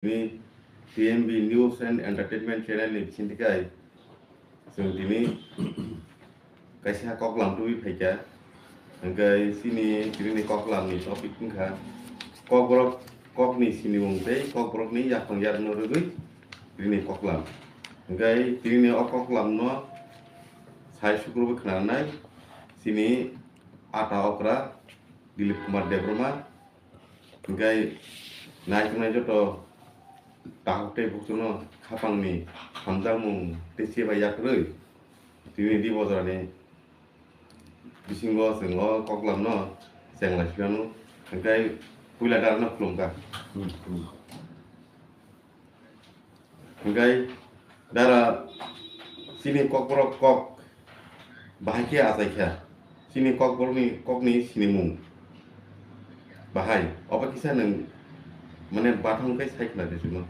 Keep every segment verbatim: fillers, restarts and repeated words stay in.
Tini T M B News and Entertainment Channel ni bisingtwi kai chwng tini kaisa koklam tubui phaikha. Hwnkhe chini tini ni koklam ni topic wngkha Kokborok kokni sinimung tei Kokborok ni yaphang yarwkno rwgwi tini ni koklam. Hwnkhe tini ni o koklam no sai sukrubui khwnanai chini ata okra Dilip Kumar Debbarma. Hwnkhe naituknai joto takhuk tei bukchukno khapangni hamjakmung tei chibai yakrwi tini di bojorani bisingo chwng o koklamno chenglai sibano. Hwnkhe puila darano khulumkha. Hwnkhe dara chini Kokborok kok bahai khe achaikha. Chini Kokborokni kokni sinimung bahai. Obo kisa nwng mane bathang khe sai khna di chwngno.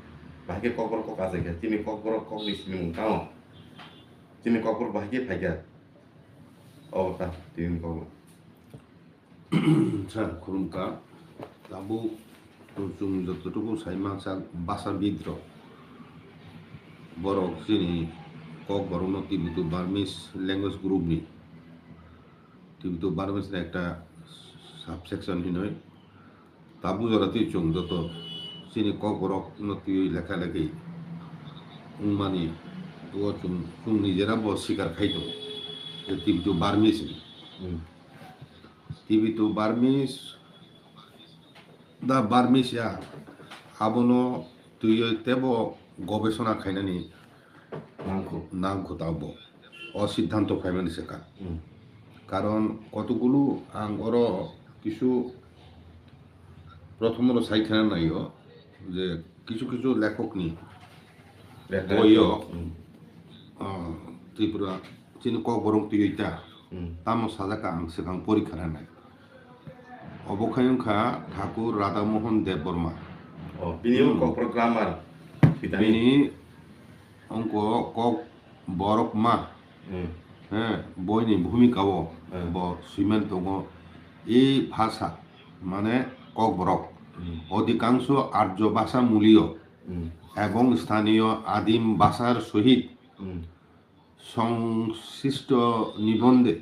Bahai khe Kokborok kok achaikha. Chini Kokborok kokni sinimung tamo. Chini Kokborok bahai khe phaikha. Obo ta chini Kokborok. Sir, khulumkha. Tabuk chwng jototuku sai mansa basa bidro. Borok chini Kokborokno Tibeto Burmese language group ni, Tibeto Burmese ni ekta subsection hinoi. Tabuk jora twi chwng joto chini Kokborokno twi lekha lekhi wngmani o chwng, chwng nijera bo sikar khai tongo. Je Tibeto Burmese ni. Hmm. Tibeto Burmese, da Burmese ya, abono twiwi tebo gobesona khainani nangkho, nangkho tabo. O siddhanto phaimani se ka. Hmm. Karon kotokgulu ang oro kisu prothomoro sai khana naio je kisu kisu lekhokni boyo, hmm, ah, Tripura chini Kokborok twiwi ta. Hmm. Tamo sajak ang swkang porikha rwnai. Obo khai wngkha Thakur Radha Mohan Debbarma. Oh, bini hmm, Kokborok grammar. Bini wngkha Kokborok ma. Hmm. He, boini bhumika o hmm, bo swiman tongo. Ei bhasha, mane Kokborok. Hmm. Odhikangsho Arjo bhasha muliyo hmm, ebong sthaniyo adim bhashar sohit hmm, সংশ্লিষ্ট নিবন্ধে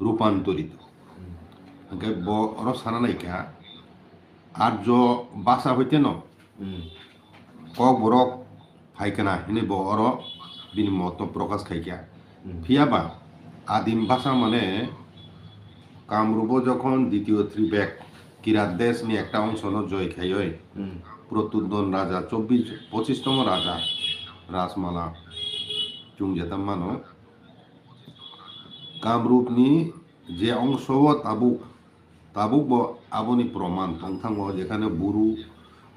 রূপান্তরিত. Hwnkhe bo oro sana naikha, Arjo bhasha hoiteno hmm, Kokborok phaikha na hinwi bo oro bini motno prokash khaikha. Hmm. Phiyaba adim bhasha mane Kamrubo jokhon ditiyo Tribek Kirat desh ni ekta ongsono joi khaioi, hmm, Protyudon raja, chobbish, pochish tomo raja, Rajmala chungjeta mano. Kamrup ni je ongso o tabuk, tabuk bo aboni proman tongthango, jekhane Buru,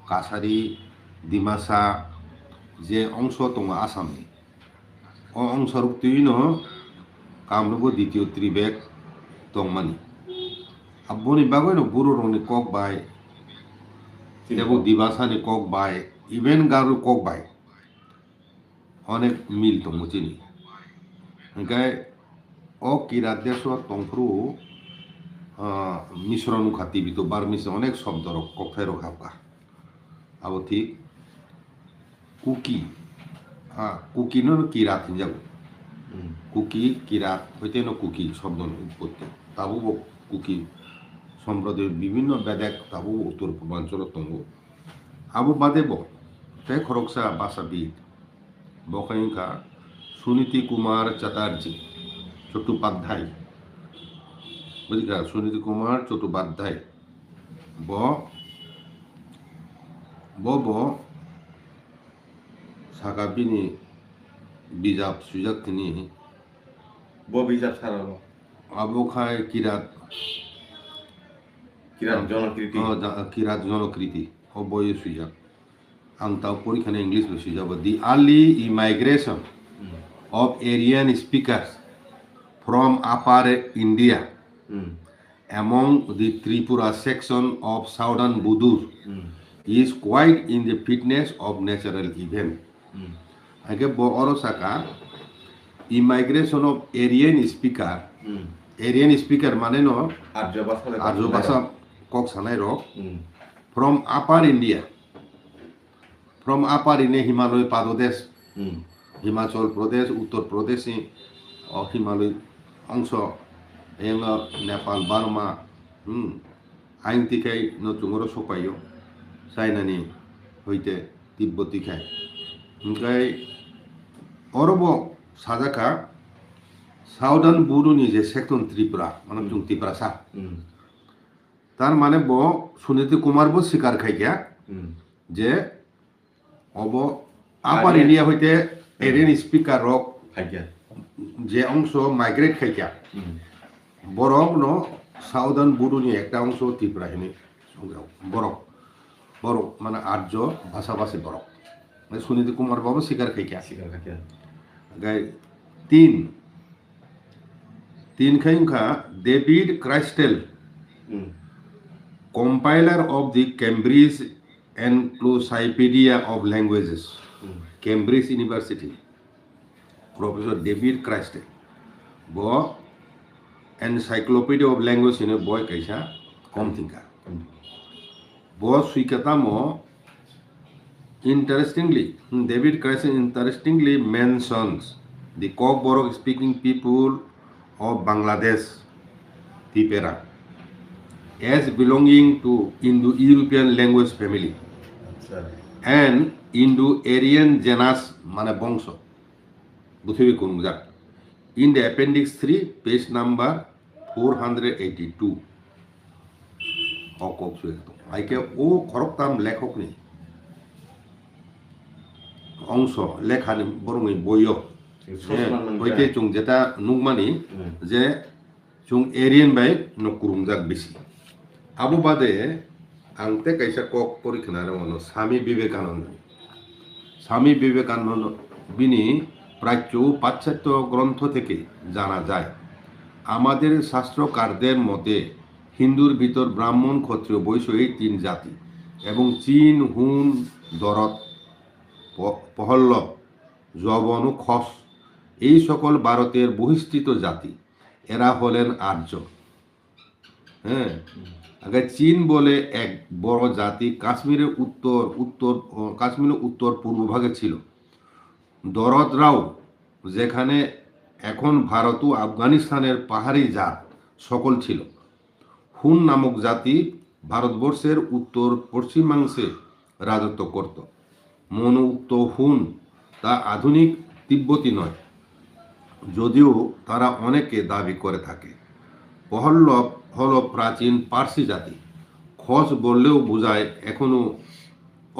Kasari, Dimasa je ongso tongo Assam ni. O ongsorok twino Kamrubo ditiyo Tribek tongmani. Aboni bagwino Bururokni kok bai, tebo Dimasa ni kok bai, even Garo kok bai onek mil tongo chini. Hwnkhe o Kirat desh o tongphuru, ah, Misro nukha, Tibeto Burmese onek shobdorok, kokthairok hapkha. Abo thik Kuki, ha, Kuki no Kirat hinjago. Hmm. Kuki, Kirat, hoite no Kuki shobdo ni utpotti. Tabuk bo Kuki somprodayo bibhinno bedek tabuk bo uttor purbanchalo tongo. Abo bade bo tei khoroksa bhashabid, bo khe wngkha Suniti Kumar Chatterjee Chattopadhyay. Bujikha, Suniti Kumar Chattopadhyay. Bo, bo, bo saka bini bijap swijak tini. Bo bijap sara bo. Abo khai Kirat. Kirat Jonokriti. Oh, ja-, Kirat Jonokriti. O boi swijak. Ang tao porikhana English bo swijak bo. The early immigration hmm, of Aryan speakers from Upper India hmm, among the Tripura section of Southern Budur hmm, is quite in the fitness of natural event. Hmm. Hake bo oro saka, immigration of Aryan speaker. Hmm. Aryan speaker mane no Arjo bhasha le Arjo kok bhasha sanai rok. Kok sanai rok. Hmm. From Upper India. From Upper India, Himalaya Padodesh, Hmm. Himachal Pradesh, Uttar Pradesh ni, o Himalaya ongso, eng Nepal, Burma, hmm, aing tikhai no chungoro sopaio, China ni hoite Tibboti khai. Hingkai oro bo sajaka Southern Bodo ni je section Tripura, mane Hmm. chwng Tiprasa. Hmm. Tar mane bo Suniti Kumar bo sikar khaikha Hmm. je obo Upper Aryan. India hoite Aryan speaker rok Khaikha. Je ongso migrate khaikha. Hmm. Borok no Southern Bodo ni ekta ongso Tripura hini songjago. Borok, borok mane Arjo bhasha bhasi borok. Mane Suniti Kumar bo sikar khaikha. Sikar khaikha. Gai tin, tin khai wngkha David Crystal, Hmm. compiler of the Cambridge Encyclopedia of Languages, Hmm. Cambridge University, Professor David Crystal. Bo Encyclopedia of Language hino boi kaisa kom thingkha. Hmm. Bo swika tamo, interestingly, David Crystal interestingly mentions the Kokborok speaking people of Bangladesh, Tipera, as belonging to Indo-European language family Acha. And Indo-Aryan genus, mane bongso, buthibi kunungjak. In the appendix three, page number four hundred eighty-two. O kok sui tong. Hai khe o khoroktham lekhokni ongso, lekhani borokni boyo. Sosma Eh, nangkha. Hoite chwng jeta nukmani Hmm. je chwng Aryan bai no kwrwngjak bisi. Abo bade ang tei kaisa kok pori khna rw mano, Swami Vivekananda. Swami Vivekananda, bini প্রাচ্য ও পাশ্চাত্য গ্রন্থ থেকে জানা যায়, আমাদের শাস্ত্রকারদের মতে হিন্দুর ভিতর ব্রাহ্মণ, ক্ষত্রিয়, বৈশ্য এই তিন জাতি এবং চীন, হুন, দরদ, প-, পহল্লব, জবন ও খস এই সকল ভারতের বহিষ্কৃত জাতি, এরা হলেন আর্য। হ্যাঁ, আগে চীন বলে এক বড় জাতি কাশ্মীরের উত্তর, উত্তর, ও, কাশ্মীরের উত্তর পূর্ব ভাগে ছিল। দরদরাও, যেখানে এখন ভারত ও আফগানিস্তানের পাহাড়ি জাত সকল ছিল। হুন নামক জাতি ভারতবর্ষের উত্তর পশ্চিমাংশে রাজত্ব করত। মনো উক্ত হুন তা আধুনিক তিব্বতী নয়, যদিও তারা অনেকে দাবি করে থাকে। পহল্লব হল প্রাচীন পার্সি জাতি। খস বললেও বোঝায় এখনো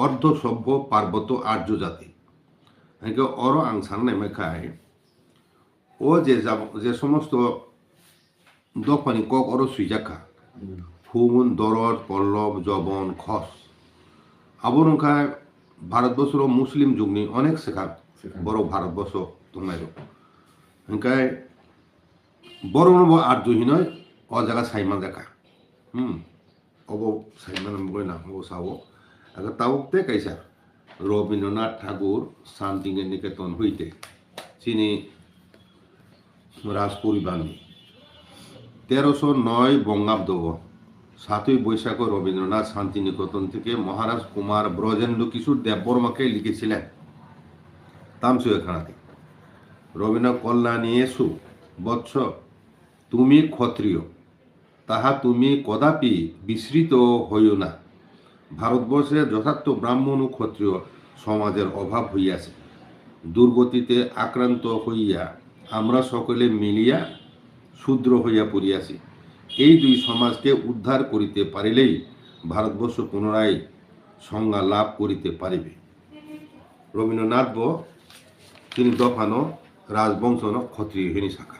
অর্ধসভ্য পার্বত্য আর্য জাতি। Hingke oro ang sanai mai khai, o je jab-, je somosto dophani kok oro swijak kha. Hmm. Hun, Dorod, Pollab, Jobon, Khos. Abo wngkha Bharatborsoro Muslim jugni onek swkang Swkang. Borok Bharatborso tongnairok. Hingke borokno bo Arju hinoi o jaga sai manjak kha. Hmm. Obo saimano mungwi nang, obo sao. Aga tabuk tei kaisa Rabindranath Thakur Shanti Niketon hoite chini Rajpuribarni. Teroso noi Bongabdo o সাতই বৈশাখে রবীন্দ্রনাথ শান্তিনিকেতন থেকে মহারাজ কুমার ব্রজেন্দ্র কিশোর দেববর্মাকে লিখেছিলেন। তামসুয়ে খানাতে রবীন্দ্র কল্যাণী এসু বৎস, তুমি ক্ষত্রিয়, তাহা তুমি কদাপি বিস্মৃত হইও না। ভারতবর্ষে যথার্থ ব্রাহ্মণ ও ক্ষত্রিয় সমাজের অভাব হইয়াছে। দুর্গতিতে আক্রান্ত হইয়া আমরা সকলে মিলিয়া শূদ্র হইয়া পড়িয়াছি। এই দুই সমাজকে উদ্ধার করিতে পারিলেই ভারতবর্ষ পুনরায় সংজ্ঞা লাভ করিতে পারিবে। Rabindranath bo chini dophano rajbongsono ক্ষত্রিয় hini sakha.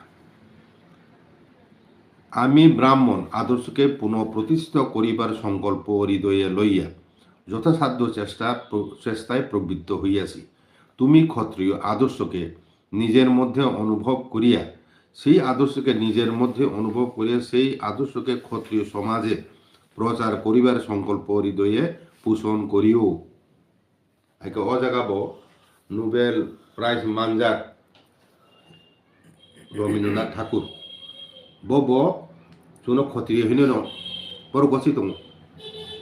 আমি ব্রাহ্মণ আদর্শকে পুনঃপ্রতিষ্ঠিত করিবার সংকল্প হৃদয়ে লইয়া যথাসাধ্য চেষ্টা প্র-, চেষ্টায় প্রবৃত্ত হইয়াছি। তুমি ক্ষত্রিয় আদর্শকে নিজের মধ্যে অনুভব করিয়া, সেই আদর্শকে নিজের মধ্যে অনুভব করিয়া, সেই আদর্শকে ক্ষত্রিয় সমাজে প্রচার করিবার সংকল্প হৃদয়ে পোষণ করিও। Haikhe o jaga bo Nobel Prize manjak Rabindranath Thakur. Bo bo chuno khotri hino no, borok gosi tongo.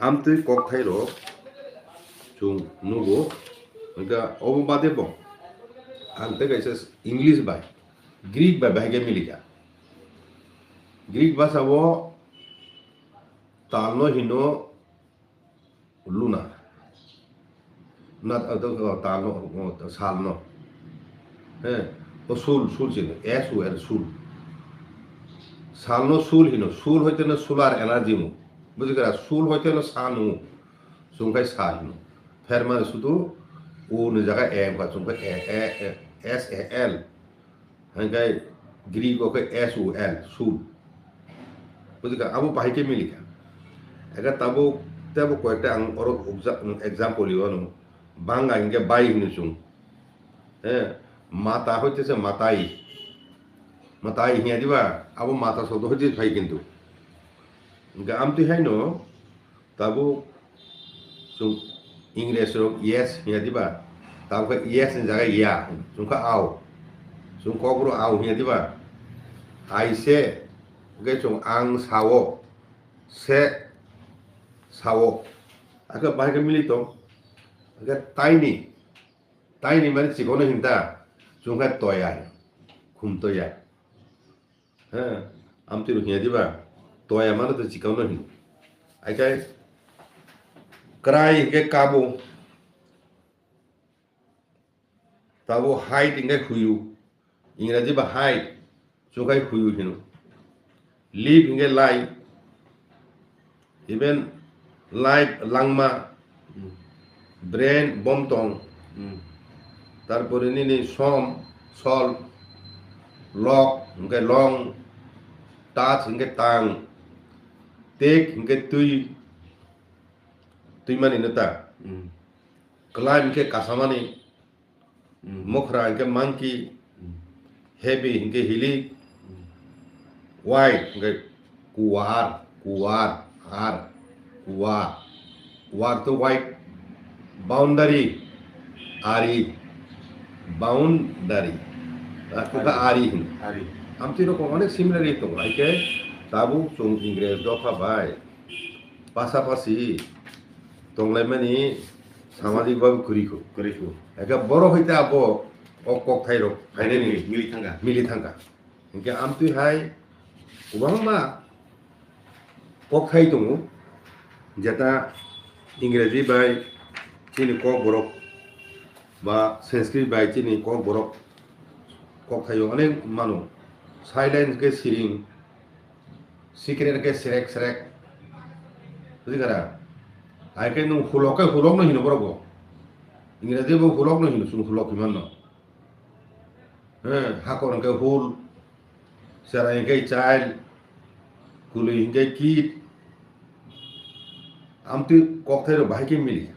Amtwi kokthairok chwng nugo. Hwnkhe obo bade bo ang tei kaisa English bai, Greek bai bahai khe milikha. Greek bhasha o talno hino luna. Na, o, o, talno, o, salno. He, o sul, sul sino, S U L, sul. Salno sul hino, sul hoiteno solar energy mo. Bujikha, sul hoiteno sun mo. Chwngkhai sal hino. Phermani sudu U ni jaga A wngkha, chwngkhai A, A, A, S A L. Hingkai Greek o khe S U L, sul. Bujikha, abo bahai khe milikha. Ega tabuk, tebo koyekta ang oro example iwano. Banga hingke bai hino chwng. He, mata hoite se matai. Matai hinya diba, abo mata sodo hoite phai kintu. Hingke amtwi haino, tabuk chwng Ingres rok yes hinya diba? Tabuk khe yes ni jaga ya. Chwng kha au. Chwng kokboro au hinya diba? Ai se. Hwnkhe chwng ang sao. Se sao. Akhe bahai khe mili tong. Hwnkhe taini. Taini mani chikokno hinta, chwngkha toya, khum toya. He, amtwi rok hinya diba, toya mano to chikokno hin. Aikai krai hinkhe kabo, tabo hide hinkhe huyu, Ingraji ba hide, chwngkha huyu hino. Leaf hinkhe lai, even life langma, Hmm. brain bomtong, Hmm. tarpore nini som, sol, lok hinkhe long, touch hinkhe tang, take hinkhe twi, twimani no ta, Hmm. climb hinkhe kasamani, Hmm. Mokra hinkhe monkey, Hmm. heavy hinkhe hili, Hmm. wide hinkhe kuwar, kuwar, ar, kuwar, kuwar to wide, boundary, ari, boundary, ar khe Ari. ari hin. Ari. Amtwi rokom onek similarity tongo, haikhe tabuk chwng Ingres dopha bai pasapasi tonglaimani samajik babe kwrwi kho. Kwrwi kho. Eke borok hai ta abo o kokthai rok phainani Mili thangkha. Mili thangkha. Hinkhe amtwi hai kwbangma kokthai tongo, jeta Ingreji bai chini kokborok ba Sanskrit bai chini kokborok kokthaio onek mano. Silence khe siring, secret khe srek srek. Bujikha na? Hai khe nwng hulok khe hulok no hino borok bo. Ingreji bo hulok no hino, chwng hulok hinmano. He, hakor hwnkhe hul, cherai hwnkhe child, kwlwi hwnkhe kid. Amtwi kokthai rok bahai khe mili.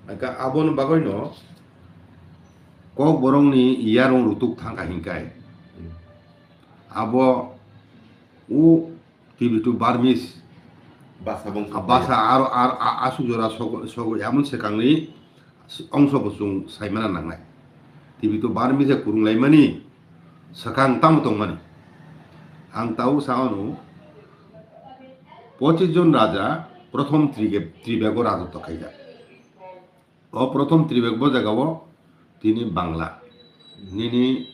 Aka aboni bagwi no kokborok ni yarung rutuk thangkha hinkai. Abo u Tibeto Burmese Basa bongso basa aro, ar, a-, aswk jora sogo, sogo, emon swkangni ongso bo chwng saimana nangnai. Tibeto Burmese kwrwnglaimani swkang tamo tongmani. Ang tabuk sa ono, pochis jon raja prothom tribe, tribego rajotw khaijak. O prothom tribek bo jagao tini Bangla. Nini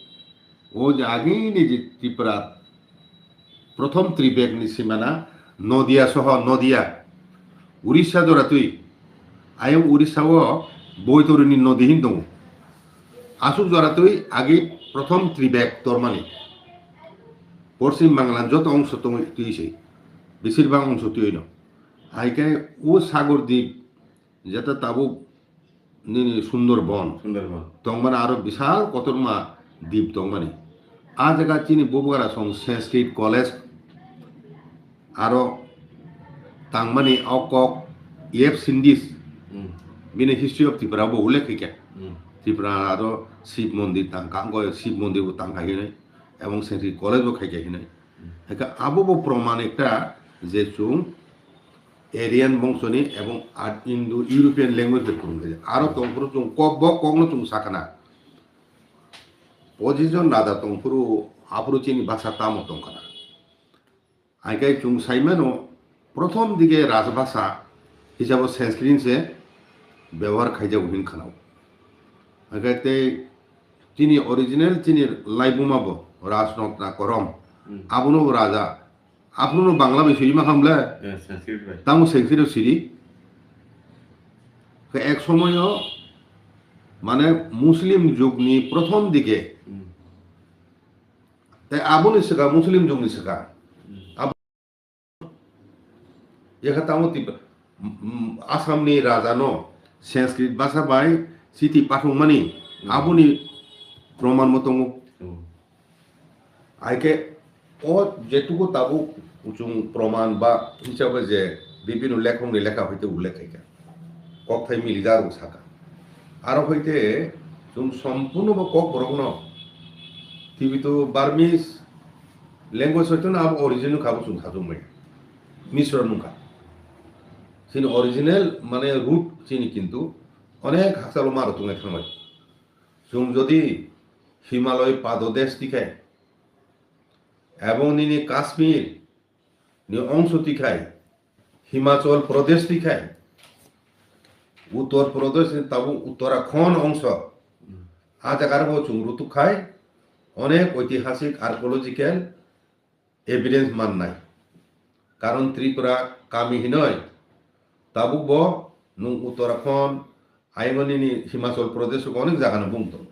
o je agini je Tripura prothom tribek ni simana Nodia soho Nodia. Urissa joratwi. Ayang Urissa o Boitoruni nodi hin tongo. Aswk joratwi agi prothom tribek tormani. Porsim Bangla joto ongso tongwi twi se. Besir bang ongso twi no. Hai khe o Sagor Dip Jeta tabuk nini Sundorbon. Sundorbon. Tongmani aro bisal kotorma dip tongmani. A jaga chini bubagra song Sanskrit College aro tangmani o kok F Sindis. Hmm. Bini History of Tripura bo ullekh khaikha. Hmm. Tripura aro Shiv Mondir tangkha, angkhe Shiv Mondir bo tangkha hinwi, ebong Sanskrit College bo khaikha hinwi. Hmm. Hake abo bo proman ekta je chwng Aryan bongsoni ebong at Indo-European language bai kwrwng khe. Aro tongphuru chwng kok, bo kokno chwng sakha na. Pochis jon raja tongphuru aphuru chini basa tamo tongkha na. Hai khe chwng saimano, prothom dige rajbhasa hisabo Sanskrit se bebohar khaijago hin khanao. Hai khe tei chini original chini laibuma bo Rajnotna Korom. Hmm. Abono bo raja Aphuru no Bangla bai swi ma khamle? Eh, Sanskrit bai. Tamo Sanskrit o siri. Khe ek somoyo mane Muslim jugni prothom dike. Hmm. Te aboni swkang Muslim jugni swkang. Hmm. Abo yakha tamo Tib-, m-, m-, Assam ni raja no Sanskrit bhasha bai chiti pathwngmani Hmm. aboni proman mo tongo. Hmm. Hai khe o jetugo tabuk chwng proman ba hisabe je bibino lekhokni lekha hoite ullekh khaikha, kokthai milijak rok sakha. Aro hoite chwng sompurno bo kokborokno Tibeto Burmese language hoite no abo origin kha bo chwng sajwk maya. Misra nungkha. Chini original mane root chini kintu onek hakchalo ma rok tongwi thanglai. Chwng jodi Himalay padodesh tikhai, ebong nini Kashmir ni ongso tikhai, Himachal Pradesh tikhai, Uttor Pradesh ni tabuk Uttarakhand ongso. Hmm. A jaga bo chwng rutuk khai onek oitihasik archaeological evidence mannai. Karon Tripura kami hinoi tabuk bo nwng Uttarakhand, ayang nini Himachal Pradesh onek jaga no bung tongo.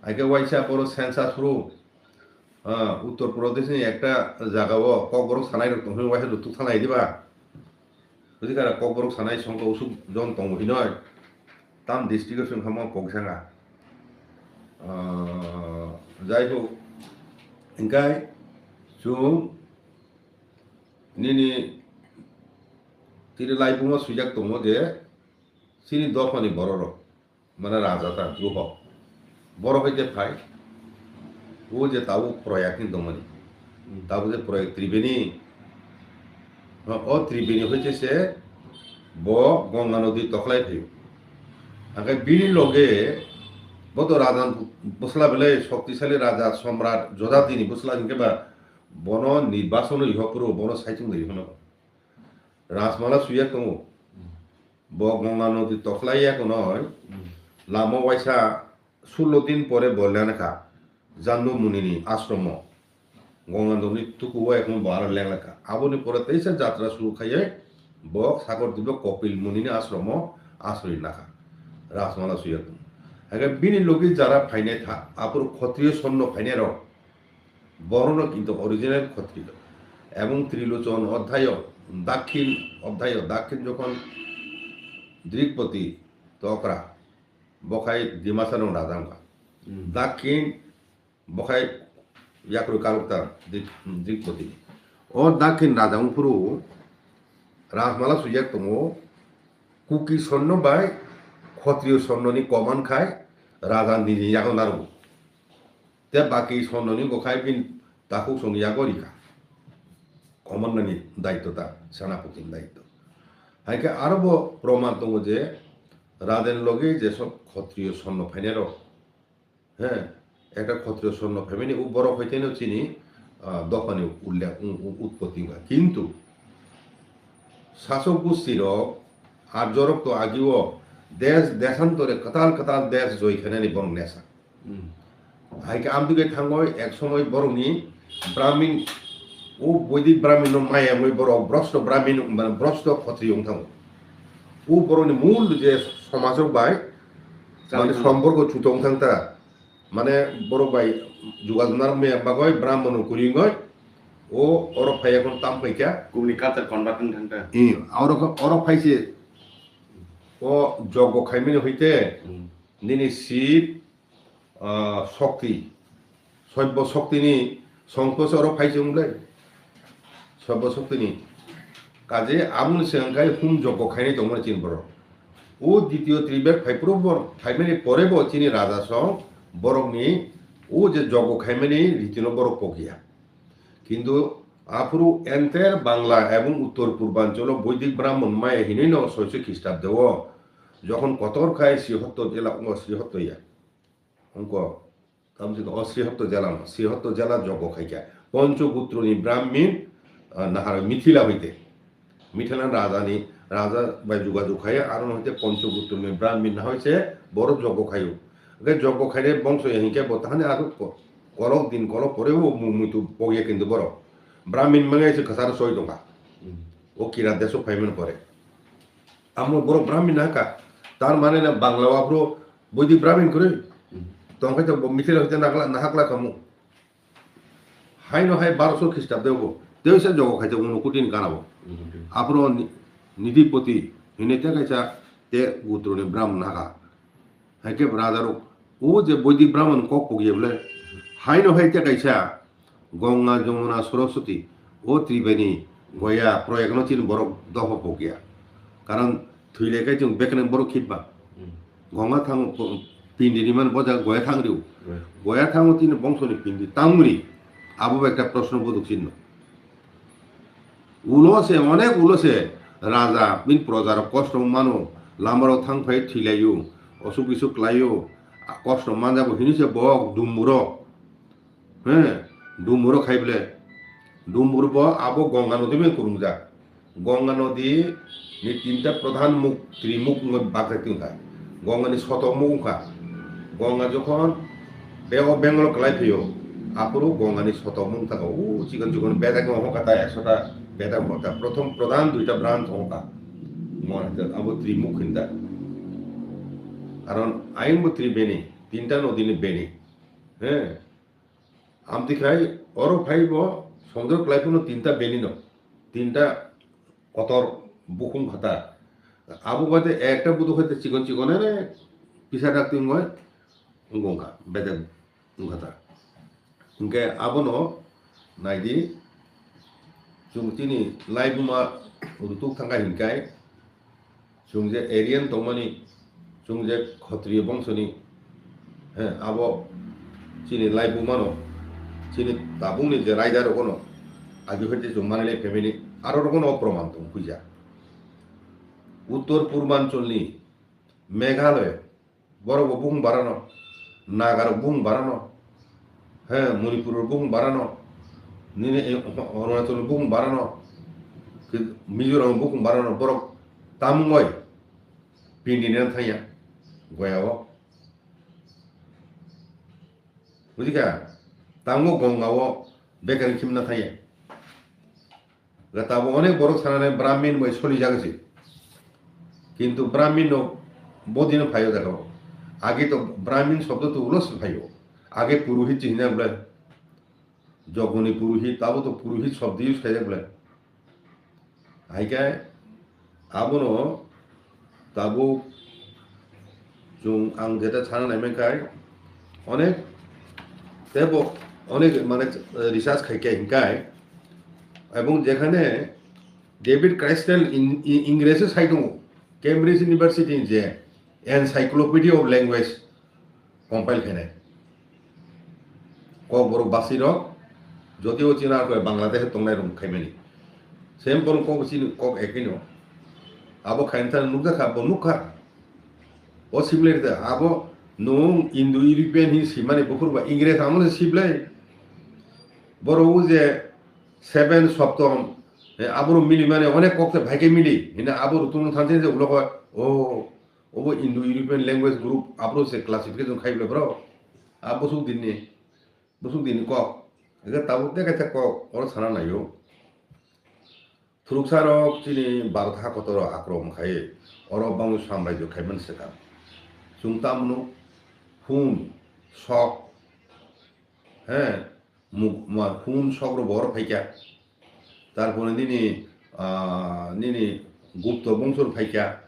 Aike waisa boro census phuru, ah, Uttor Pradesh ni ekta jaga o Kokborok sanai rok tong hwnwi waisa lutuk thalai diba? Buji kara Kokborok sanai songkha usuk jon tongo hinoi. Tam district o song kha mo pok sanga. Ah, jai ho, hingkai chwng nini tini laibuma swijak tongo je chini dophani bororok. Mane raja ta, ruhok. Borok hai je phai. O je tabuk Proyag ni tongmani. Hmm. Tabuk je Proyag Tribeni. O, o Tribeni hoite se bo Ganga nodi tokhlai phaio. Hingke bini loge bo to raja bwsla belai shoktisali raja Samrat Jodati ni bwsla hingke ba bono nirbason rwi hopro bono saichung rwi hwno. Rajmala suya tongo. Hmm. Bo Ganga nodi tokhlai ya kono, hmm, lama waisa sullo din pore bo lengkha Jandu Munini ashromo. Ganga nodi tuku o ekon bo aro lengkha. Aboni pore teisa jatra suru khaiye bo Sagor Dibyo Kopil Munini ashromo asroi nakha. Rajmala suya tongo. Hake bini logi jara phainai tha, aphuru Khotriyo Sonno phainai rok. Borono kintu original Khotriyo. Ebong Trilochon odhyayo, Dakhin odhyayo, Dakhin jokhon Drikpoti tokra, bokhai Dimasarong raja wngkha. Hmm. Dakhin bokhai yakrwi karokta Drik-, Drikpoti. O Dakhin raja wngphuru Rajmala swijak tongo, Kuki Sonno bai Khotriyo Sonnoni koman khai raja nini yago narwo. Te baki Sonnoni bokhai bini takhuk song yago rikha. Komannani daitto ta, senapotini daitto. Haikhe aro bo proman tongo je raden logi je sob Khotriyo Sonno phainai rok. He, ekta Khotriyo Sonno phaimani u borok hoiteno chini, ah, dophani ullekh, u-, u-, utpoti wngkha. Kintu sasok gustirok, arjorok to agio des, desantore kwtal kwtal des joi khainani borok nesa. Hmm. Hai khe amtwi khe thangoi ek somoi borokni Brahmin, o Boidik Brahmin no maya wngwi borok Brosto Brahmin, mane Brosto Khotriyo wng thango. O borokni mul je somajok bai, mane, chal-, somporko chuto wng thang ta. Mane borok bai jugajug narwk maya bagoi Brahmano kwrwi wngoi, o oro phai ya khon tam phai kha. Kubuni culture convert wng thang ta. I, oro kho, oro phai se, o jogo khaimani hoite, hmm, nini sip, ah, shokti, soibbo shoktini songkho se oro phai se wng ble. Soibbo shoktini. Kaje amoni se wngkhai hum jogo khainai tongmani chini borok. O ditiyo tribek phai phuru bor-, phaimani pore bo chini raja song borokni o je jogo khaimani ritino borok pokya. Kintu aphuru enter Bangla ebong Uttor Purbanchalo Boidik Brahmon maya hinwi no soiso Khristadeo jokhon kotor khai Srihotto jela wngkha Srihotto ya. Wngkha, tamoni o Srihotto jela no, Srihotto jela jogo khaikha. Ponchogutroni Brahmin, ah, nahar Mithila hoite. Mithila rajani, raja bai jugajug khai, aro no hoite Ponchogutroni Brahmin na hoise boro jogo khaio. Hingke jogo khaire bongso ya hingke bo tahani aro ko-, kolok din kolok pore bo mu-, muitu pogya kintu borok. Brahmin mangai se khasar soi tongkha. Hmm. O kira deso phaimani pore. Amo borok Brahmin nahakha. Tar mane na Bangla o aphuru Boidik Brahmin kwrwi. Hmm. Tongkhe to bo Mithila hoite nahakla, nahakla khamu. Haino hai barosho Khristadeo bo. Teisa jogo khaite uno kutin kana bo. Hmm. Aphuru ni-, Nidipoti hine te kaisa te gutroni Brahmin nahakha. Haikhe brother, o je Boidik Brahmon kok pokya bole, haino hai te kaisa Ganga, Jamuna, Saraswati, o Tribeni, Goya, Proyagno chini borok dopha pokya. Karon thwilai khe chwng bekheno borok khitba. Hmm. Ganga thango po-, pindini man boja Goya thangriu. Right. Goya thango chini bongsoni pindi tangri. Abo bo ekta proshno boduk chinno. Ulo se, onek ulo se, raja, bini projarok kosto mano, lamarok thang phai thwilaio, osuk bisuk klaio, kosto manjago hinwi se bo dumburo, he, dumburo khai ble, dumbur bo abo Ganga nodi bai kwrwngjak, Ganga nodi Ni tinta pradhan muk, trimuk wngwi bakjak tongkha. Gongani sotok muk wngkha. Gonga jokhon bego Bengal kwlai phaio, aphuru Gongani sotok muk thango. O chikon chikon bedak wngkha ta, ekso ta bedak wngkha ta. Prothom pradhan duita branch wngkha. Mo abo trimuk hinda. Karon ayung bo tri beni, tinta nodi ni beni. He. Amtwi khai oro phai bo songdor kwlai phano tinta beni no. Tinta kotor bukhung khata. Abo baade ekta buduk hai te chikon chikon ere pisa dak twi wngoi wngkha, bedek wngkha ta. Hingke abono naidi, chwng chini laibuma rutuk thangkha hinkai, chwng je Aryan tongmani, chwng je Khotriyo bongsoni, he, abo chini laibumano, chini tabukni je raida rogono, agi hoite chwng manwi lai phaimani, aro rogono o proman tong puija. Uttor Purbancholni Meghalaya, borok bo bukhung barano, Nagarok bukhung barano, he, Manipurrok bukhung barano, nini e, Arunachal bukhung barano, ke, Mizoram bukhung barano, borok tamungoi pindini thangya, goyao. Bujikha, tango Gongao bekar khimna thangya. Ga tabo onek borok sanane Brahmin bai solijak se. Kintu Brahmin no bodino phaio jaga o. Age to Brahmin shobdo to ulo se phaio. Age purohit se hinjak bole. Jogoni purohit, tabo to purohit shobdo use khaijak bole. Hai khe abono tabuk chwng ang jeta sana naimankhai onek tebo onek mane research khai khe hinkhai ebong jekhane David Christel in, in, Ingreji sai tongo Cambridge University ni je Encyclopedia of Language compile khainai. Kokborok basirok jotio chini akoi Bangladesh tongnai rok khaimani. Same borok kok chini kok ekino. Abo khaina thang nukjakha, bo nukha. O similar da abo nung Indo-European hin simani buphur ba Ingres amo se siblai. Borok o je seven Soptom, eh, aboro mili mani onek kok se bhai khe mili. Hina abo rutung thang je ulo kho, o, obo Indo-European language group aboro se classification khai bole bro. A bosuk dinni, bosuk dinni kok. Ege tabuk te kaisa kok, oro sana naio. Thuruksa rok chini Bharat ha kotor akromon khai, oro bangwi samrajyo khaimani swkang. Chwng tamno Hun, Sok, he, Mug-, ma, Hun, Sok rok bo oro phaikha. Tarpore nini, ah, nini Gupta bongso rok phaikha,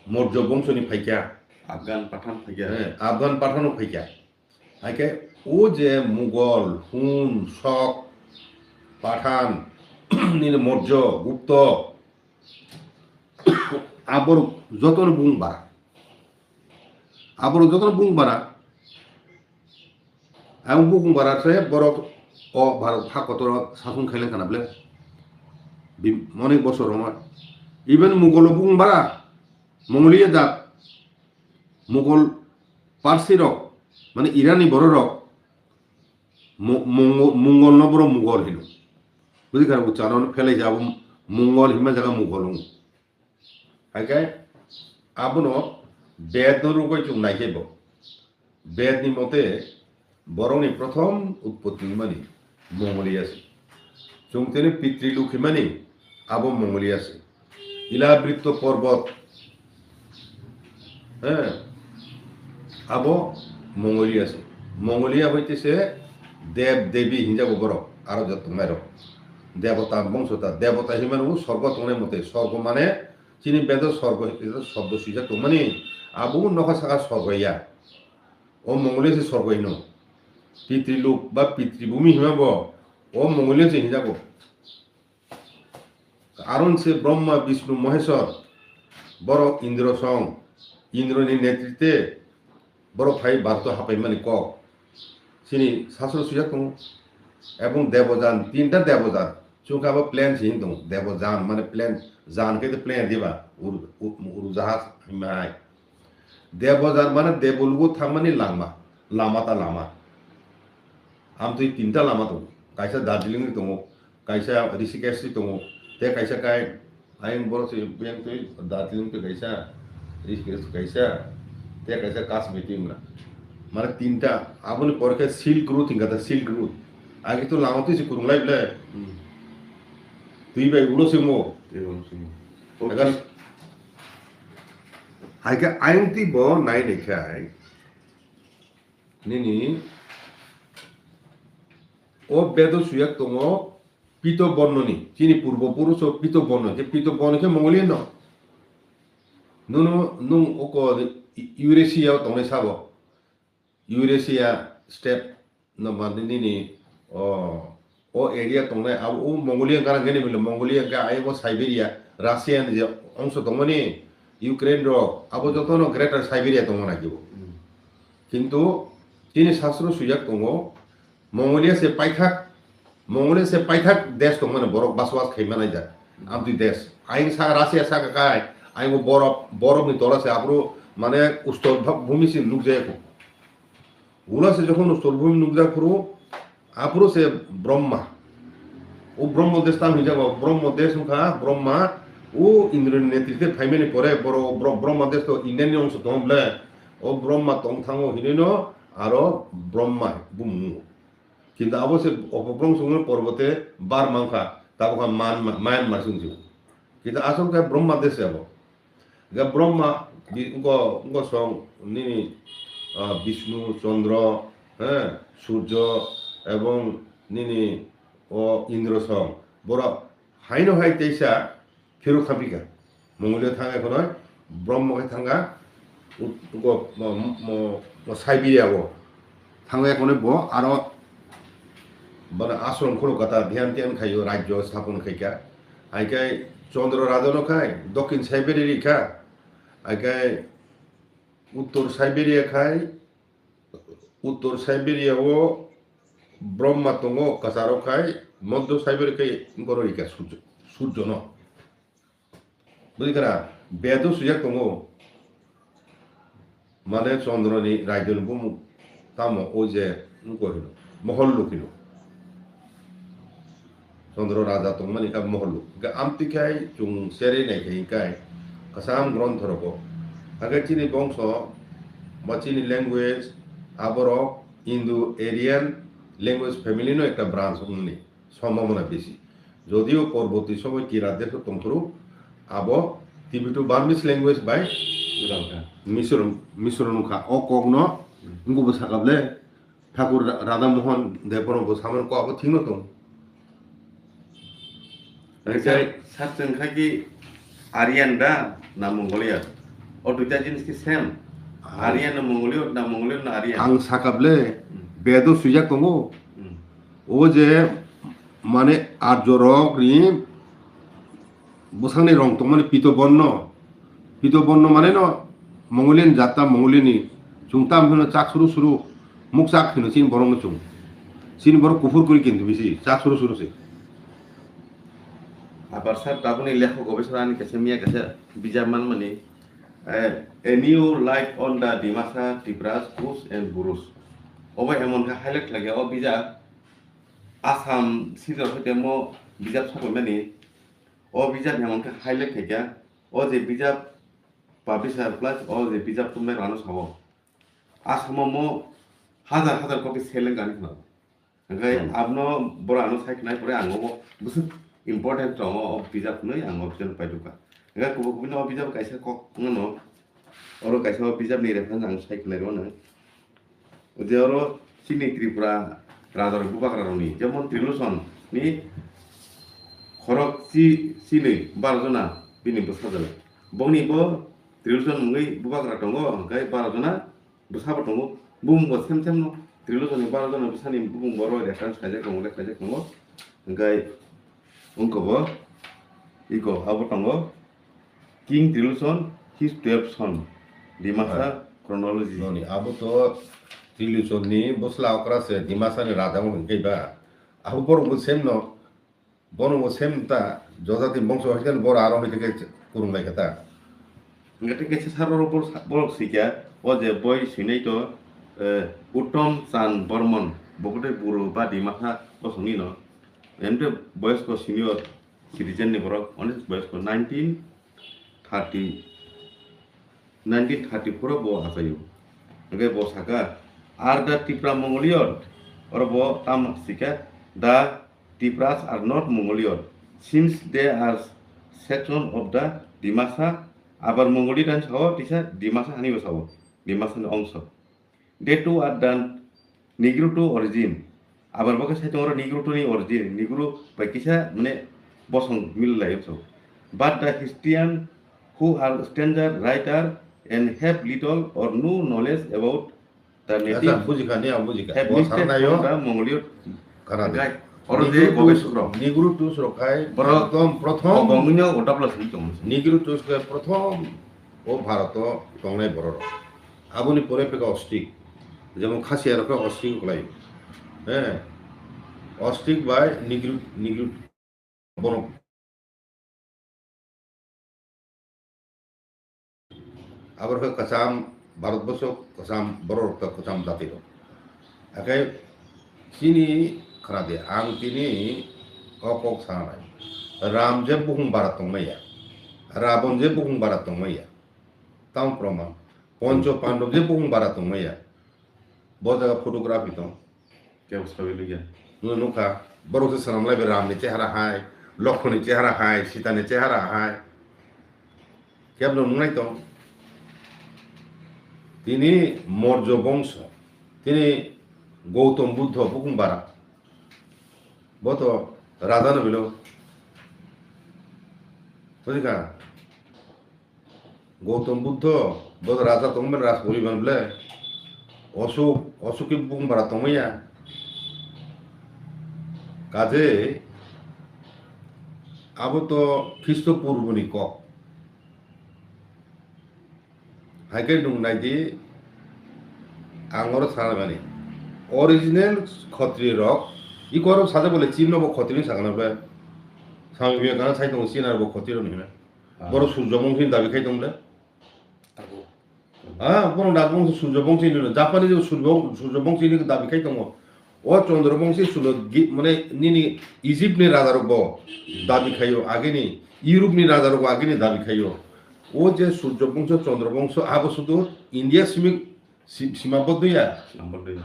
Maurya bongso ni phaikha. Afghan Pathan phaikha. He, Afghan Pathan rok phaikha. Haikhe o je Mughal, Hun, Sok, Pathan, nini Maurya, Gupta, aborok jotono bung bara. Aborok jotono bung bara. Ang bung bara se borok o Bharat ha kotoro sasong khaileng kana ble. Bi-, onek bosor roma. Even Mughal o bung bara. Mongoliya jat. Mughal Parsi rok, mane Iran ni borok rok, Mo-, Mongo-, Mongol no borok Mughal hino. Bujikha, ucharno phelai jabo Mongol hinma jaga Mughal wng. Haikhe abono Ved no rwgwi chwng naikhe bo. Ved ni mote borokni prothom utpotti wngmani Mongoliya se. Chwng tini Pitri Luk himani abo Mongoliya se. Ilabritto Porbot, he, abo Mongoliya se. Mongoliya hoite se Dev Devi hinjago borok, aro jotto tongnai rok. Debota bongso ta, debota himani bo sorgo tongnai mote, sorgo mane chini bedo sorgo, sobdo swijak tongmani, abo nokha saka sorgo ya. O Mongoliya se sorgo hino. Pitrilok ba Pitribhumi hima bo o Mongoliya se hinjago. Aron se Brahma, Vishnu, Maheshwar, borok Indro song, Indro ni netritwe borok phai Bharat o hapaimani kok. Chini sasro swijak tongo. Ebong Debojan, tinta Debojan. Chwngkha bo plane se hin tongo. Debojan mane plane, jan khe plane diba? Ur-, u-, urujahaj himai. Debojan mane Debolugo thangmani lama, lama ta lama. Amtwi tinta lama tongo. Kaisa Darjeeling ni tongo, kaisa Rishikesh ni tongo, tei kaisa kai Ayang borok se yang twi Darjeeling twi kaisa, Rishikesh kaisa, tei kaisa Kashmir twi wngna. Mane tinta, aboni pore khe Silk Route hingkha ta, Silk Route. Agi to lama twi se kwrwng lai ble. Hmm. Twi bai ulo se mo. Twi bai ulo se mo. Ega Okay. Hai khe ayang twi bo nai nai khe ai. Nini o bedo suyak tongo Pito Bornoni, chini purbo puruso Pito Borno, je Pito Borno khe Mongolian no. Nuno, nung oko Eurasia o tongnai sabo. Eurasia step no mani nini o, o area tongnai abo o Mongolian gana gene bile Mongolian ga ai o Siberia, Russia ni je ongso tongmani, Ukraine rok, abo joto no Greater Siberia tongmani kibo. Hmm. Kintu chini sastro swijak tongo, Mongolia se paithak, Mongolia se paithak desh tongmani borok basowas khaima naijak. Amtwi desh. Ayang sa Russia saka kai, ayang borok, borok ni tola se aphuru mane ustor bha-, bhumi se nukjaya kho. Ula se jokhon ustor bhumi nukjak phuru, aphuru se Brahma. O Brahma desh tam hinjak ba, Brahma desh wngkha, Brahma, o Indro ni netritwe phaimani pore boro Bro-, Brahma desh to India ni ongso tong ble, o Brahma tong thango hinwi no aro Brahma bumung. Kintu abo se Opobrongsongno porbote bar mankha, tabukha Man-, Myanmar se wngkhe. Kintu asol khe Brahma desh abo. Ga Brahma, bi-, wngko, wngko song nini, ah, Bishnu, Chandra, eh, Surjo, ebong nini o Indro song. Borok haino hai teisa phirok thampikha. Mongolia thangkha khwnwi, Brahma khe thangkha, ut-, go-, mo-, mo-, mo Siberia o thangkha khwnwi bo aro bono ashram khulukha ta, dhyan dhyan khaio, rajyo sthapon khaikha. Hai khe Chandra Raja no khai Dokhin Siberia rikha. Hai khe Uttor Siberia khai, Uttor Siberia o Brahma tongo, kwcharo khai Madhya Siberia khai borok rikha Surjo, Surjo no. Bwrwi kana bedo swijak tongo. Mane Chandra ni raidoni bumung tamo o je wngkor hino, Mohol luk hino. Chandra raja tongmani kha Mohol luk. Ga amtwi khai chwng seri nai khai kai kasam gronthorogo. Aga chini bongso ba chini language aborok Indo-Aryan language family no ekta branch wngmani sombhabona bisi. Jodio porborti somoy Kirat deso tongphuru abo Tibeto-Burmese language bai Gwdalka. Misor, Misor wngkha. O kokno Hmm. wngkhe bo sakable Thakur Ra-, Radha Mohan Debbarma bo samani kok abo thikno tong. Sar, Sar chwng khai ki Aryan da na Mongolian? O duita jinis ki same. Ah. Aryan na Mongolian, na Mongolian na Aryan. Ang sakable Hmm. bedo swijak tongo. Hmm. O je mane Arjo rok ni bwsakni rong tongmani Pito Borno. Pito Borno mane no Mongolian jat ta Mongolian ni. Chwng tam hino chak suru suru, muk chak hino chini borok no chwng. Chini borok kuphur kwrwi kintu bisi chak suru suru se. Abar sir, tabukni lekhok gobesora ani kaisa miya kaisa bijap manmani, eh, A New Light on the Dimasa Tipras Kush and Burush. Obo emon khe highlight khlai khe o bijap Assam sijor hoite mo bijap sokomani. O bijap emon khe highlight khaikha, o je bijap publisher plus o je bijap tumnai rano sao. Assam o mo hajar hajar copy selling kani khna. Hingke Hmm. abno boro ano sai khnai pore ang obo bwswk important tongo o bijap hwnwi ang o bijap paitokha. Hingke kubui kubui no o bijap kaisa kok wngmano, oro kaisa o bijap ni reference ang sai khnai rwmano. Je oro chini Tripura raja rok bubagra rok ni, jemon Trilochon ni khorok chi, chinwi baro jona bini bwsajwk. Bongni bo Trilochon mungwi bubagra tongo, hwnkhe baro jona bwsa bo tongo. Bumung bo sem sem no Trilochon ni baro jona bwsani bumung bo roi reference khaijak tongo, le khaijak tongo. Hwnkhe wngkha bo iko abo tongo. King Trilochon, his twelve son, Dimasa Hai. Chronology. Noni, abo to Trilochon ni bwsla okra se Dimasa ni raja wng hwnkhe ba. Abo borok bo sem no, bono bo sem ta, Jojati bongso hai khe boro aro hai khe kurung lai khe ta. Hingke tei kaisa sar oro borok sa-, borok sikya, o je boi sinai to, eh, Uttom Chand Bormon, bo khe tei buro ba Dimasa bosongni no. Em te boyos ko senior, Citizen ni borok, onek boyosko nineteen thirty, nineteen thirty-four o bo achaio. Hingke bo saka, "Are the Tipra Mongoloid?" Oro bo tam sika, "The Tipras are not Mongoloid, since they are section of the Dimasa." Abar Mongoloid ang sao, tisa Dimasa hani bo sao, Dimasa ni ongso. They too are the Negritu origin. Abar bo khe saitung oro Negritu ni origin, Negro bai kisa mane bosong mil lai so. But the historian who are stranger writer and have little or no knowledge about the native Acha, bujikha, ni ang bujikha. Have Bo listed sarnayo. From the Mongoloid Karate. Guide. Oro je Negritu, gobesok rok. Negritu rok khai Borok ekdom prothom. Bongino otapla sini tong. Negritu rok prothom o Bharat o tongnai borok rok. Aboni pore peka ostrich. Jemon Khasiya rok khe ostrich kwlai. He. Ostrich bai Negri, Negri borok. Abor khe kwcham Bharat borsok kwcham borok rok to kwcham jati rok. Akai chini khna de ang tini o kok sanai. Ram je bukhung bara tongmaya. Rabon je bukhung bara tongmaya. Tamo proman. Poncho Pandab je bukhung bara tongmaya. Bo jaga photography tong. Kebo sawi lugya. Nwng nukha, borok se swnam lai bai Ram ni chehara hai, Lokhon ni chehara hai, Sita ni chehara hai. Kebo nungnai tong. Tini Morjo bongso, tini Gautam Buddho bukhung bara. Bo to raja no bilo. Bujikha? Gautam Buddho bo raja tongmani rajporiban ble. Osuk, Osuk khe bukhung bara tongmaya. Kaje abo to Khristo purbo ni kok. Hai khe nwng nai di, ang oro sana mani. Original Khatriya rok, iko oro sajak bole Chin no bo Khatriya sakana ble. Swami Vivekananda sai tongo Chin aro bo Khatriya rok ni hwnwi. Ah. Borok Surjo Bongsi ni dabi khai tong le. Abo. Ha, borok Rajbongsi Surjo Bongsi ni, Japanese Surjo, Surjo Bongsi ni dabi khai tongo. O Chandra Bongsi sulo gi-, mane nini Egypt ni raja rok bo dabi khaio, agini Europe ni raja rok bo agini dabi khaio. O je Surjo Bongso, Chandra Bongso, abo sudu India simi, si-, sima boddo ya. Sima boddo ya.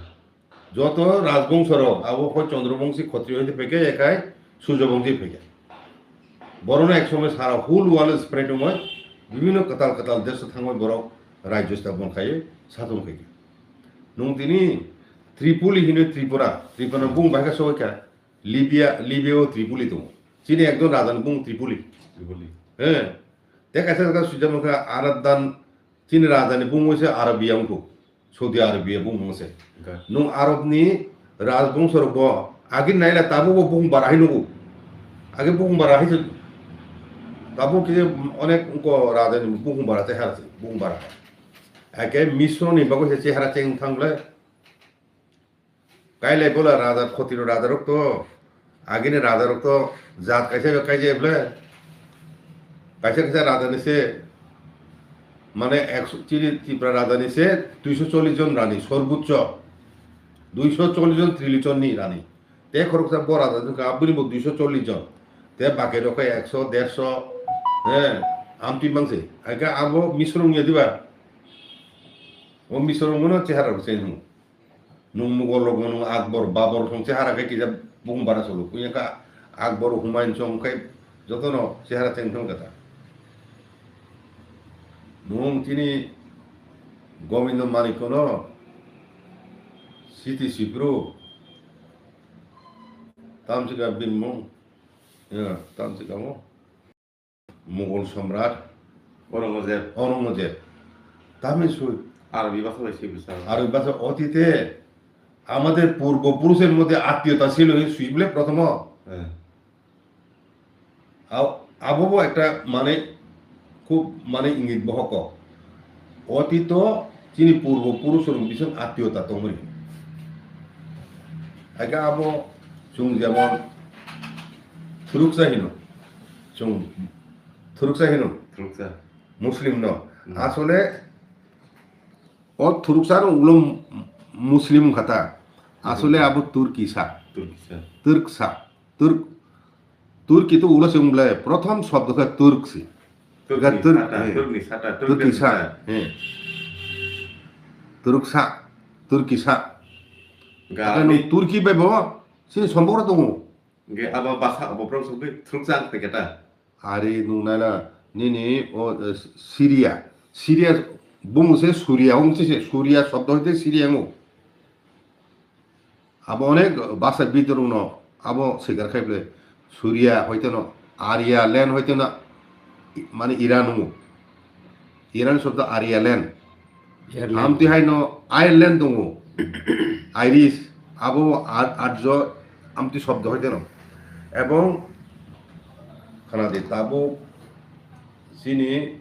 Joto rajbongso rok, abo hoi Chandra Bongsi Khatriya hoi pheke, ekai Surjo Bongsi pheke. Borok no ek somoy sara whole world spread wngwi, bibhinno kwtal kwtal desh o thangwi borok rajyo sthapon khaiwi sason khaikha. Nwng tini Tripoli hinwi Tripura, Tripura no bung bai kha sogwi kha, Libya, Libya o Tripoli tongo. Chini ekjon raja ni bung Tripoli. Tripoli. He. Te kaisa kaisa swijak mankha Arab dan, chini raja ni bung se Arabia wngkhu. Saudi Arabia bung mung se. Okay. Nwng Arab ni rajbongso rok bo agi naila tabuk bo bung bara hai nugo. Agi bung bara hai se tabuk khe onek wngkho raja ni bung bara te har se, bung bara. Ake Misro ni bagwi se chehara cheng thang le. Kailai bola raja, khotiro raja rok to, agini raja rok to jat kaisa bai kaisa ble. Kaisa kaisa raja ni se, mane ekso, chini Tripura raja ni se duiso chollish jon rani, sorbucho duiso chollish jon, trillish jon ni rani. Te khoroksa bo raja ni ka, aboni bo duiso chollish jon. Te baki rok khe ekso, derso, he, amtwi mang se. Aga abo Misro wngya diba? O Misro wngmano chehara rok se hinwi. Nwng Mughal rok, nwng Akbar, Babur song chehara khe kisa bung bara solo. Puya ka Akbar, Humayun song khe jotono chehara cheng thang kata. Nwng chini Gobindo Manikko no Siti Sipru tamsika bini mung, ya, tamsika mo. Mughal Samrat Aurangzeb. Aurangzeb. Tamil sui. Arabi bhasha bai sui bwsa. Arabi bhasha otite amader purbo purusher moddhe atmiyota chilo, sui bole prothomo. He. Ab-, abo bo ekta mane khub mane ingit bohok kok. Otito chini purbo purusor bising atmiyota tongmani. Ake abo chwng jemon thuruksa hino. Chwng thuruksa hino. Thuruksa. Muslim no. Hmm. Asole o thuruksa no ulo Muslim kata. Asole abo Turkisa. Turkisa. Turksa. Turk, Turki to ulo se wng ble, prothom shobdo khe Turk se. Turkni Ga Turk, sata, eh. Turkni sata, Turkni Turkni sa, sa. Eh. Turk sa, Turki sa. Ga Aga ni nung Turki bai bo, sini sombokra tongo. Ge abo basa, abo prong sokwi thwrwkjak tei keta. Ari nung nana, nini o, eh, Syria. Syria, bung se Suria, wng se Suria, shobdo hoite Syria wng. Abo onek basa bidrung no abo sikar khai ble Suria hoite no Arya land hoite no mane Iran wngo. Iran shobdo Arya land. Ireland. Amtwi hai no Ireland tongo. Irish abo ar-, Arjo amtwi shobdo hoite no. Ebong khana di tabuk chini,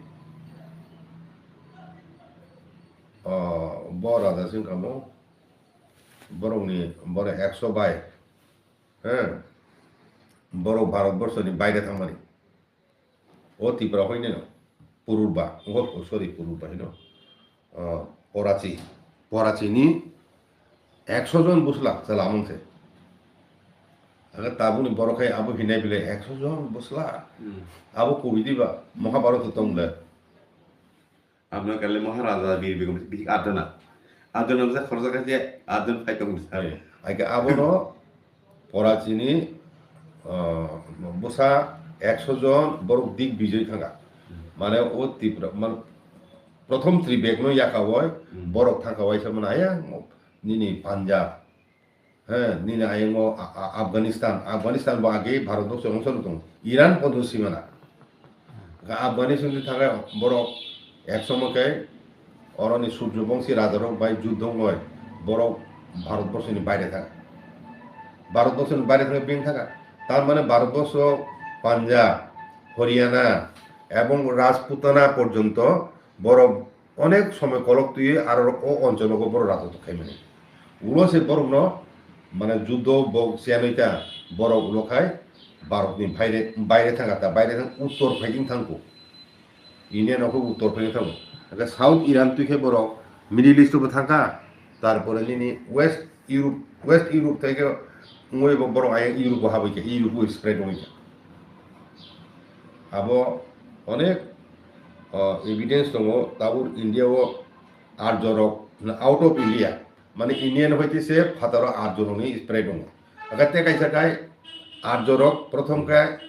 ah, bo raja sing kamo. Borokni, borok ekso bai, he, borok Bharatborsoni baire thangmani. O Tripura hoi nino, Pururba, oh, oh, sorry, Pururba hino, ah, Porachi, Porachini ekso jon bwsla chwla mung se. Aga tabukni borok hai abo hinai bile ekso jon bwsla. Hmm. Abo kubui diba, Mahabharata tong le. Abno kale Maharaja Bir Bikram bihik Adona. Adona bwsa khoroksa khe Adon phai tong bwsa. Hai. Hai khe abono Porachini, ah, bwsa ekso jon borok dik bijoi thangkha. Hmm. Mane o Tripura, man, prothom Tribek no yakawai Hmm. borok thangkha waisa mane ayang nini Punjab. He, nini ayang o A-, A-, Afghanistan, Afghanistan bo age Bharat borok chwng song tong. Iran podo simana. Ga Afghanistan ni thangai borok ek somo khe oroni Surjo Bongsi raja rok bai juddho wngoi borok Bharat borso ni baire thang. Bharat borso ni baire thang beng thang. Tar mane Bharat borso Punjab, Haryana ebong Rajputana porjonto borok onek somoi kolok twiwi aro o onchologo borok rajotw khaimani. Ulo se borokno, mane, judo bo siyanwi ta borok ulo khai Bharatni baire, baire thangkha ta, baire thang uttor phaikhe thangkho. India no khe uttor phaikhe thango. Hake South Iran twi khe borok Middle East bo thangkha, tarpore nini West Europe, West Europe thai khe wngwi bo borok ayang Europe bo habwi kha, Europe bo spread wngwi kha. Abo onek, o, evidence tongo, tabuk India o Arjo rok, na, out of India, mane India ni hoite se phataro Arjo rok ni spread tongo. Aga te kaisa kai Arjo rok prothom kai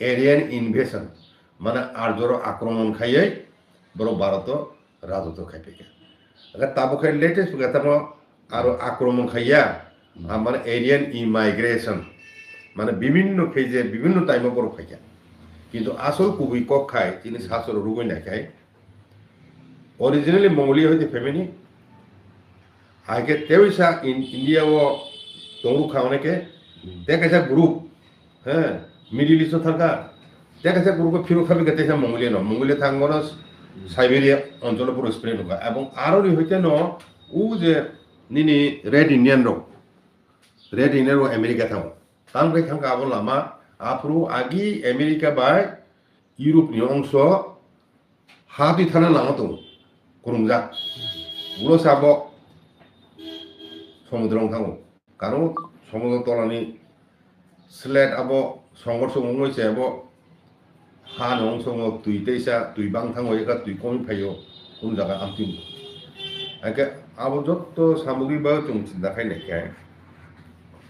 Aryan invasion, mane Arjo rok akromon khaiwi borok Bharat o rajotw khai phaikha. Aga tabuk khai latest phaikha tamo aro akromon khaiya, Hmm. ah, mane Aryan immigration, mane bibinno phase, bibinno time o borok phaikha. Kintu asol kubui kok khai, chini Hmm. sasro rugwi naikhai, originally Mongolia hoite family, hai khe tewi sa in-, India o tongruk kha oneke, Hmm. te kaisa group, He, Middle East o thangkha. Tei kaisa group o phirok khabi khe teisa Mongolia no. Mongolia thang bono Siberia oncholo puro spread wngkha. Ebong aro ni hoite no u je nini Red Indian rok, Red Indian rok America thango. Tang bai thangkha abo lama, aphuru agi America bai Europe ni ongso ha twi thana lama tongo, kwrwngjak. Ulo sabo somudro wng thango. Karo somudro tolani slate abo songorso wngwi se abo ha no wng songo, twi teisa, twi bang thango, eka twi komwi phaio, kunu jaga amtwi. Hake abo jotto samugri bagwi chwng chinta khai nai khe,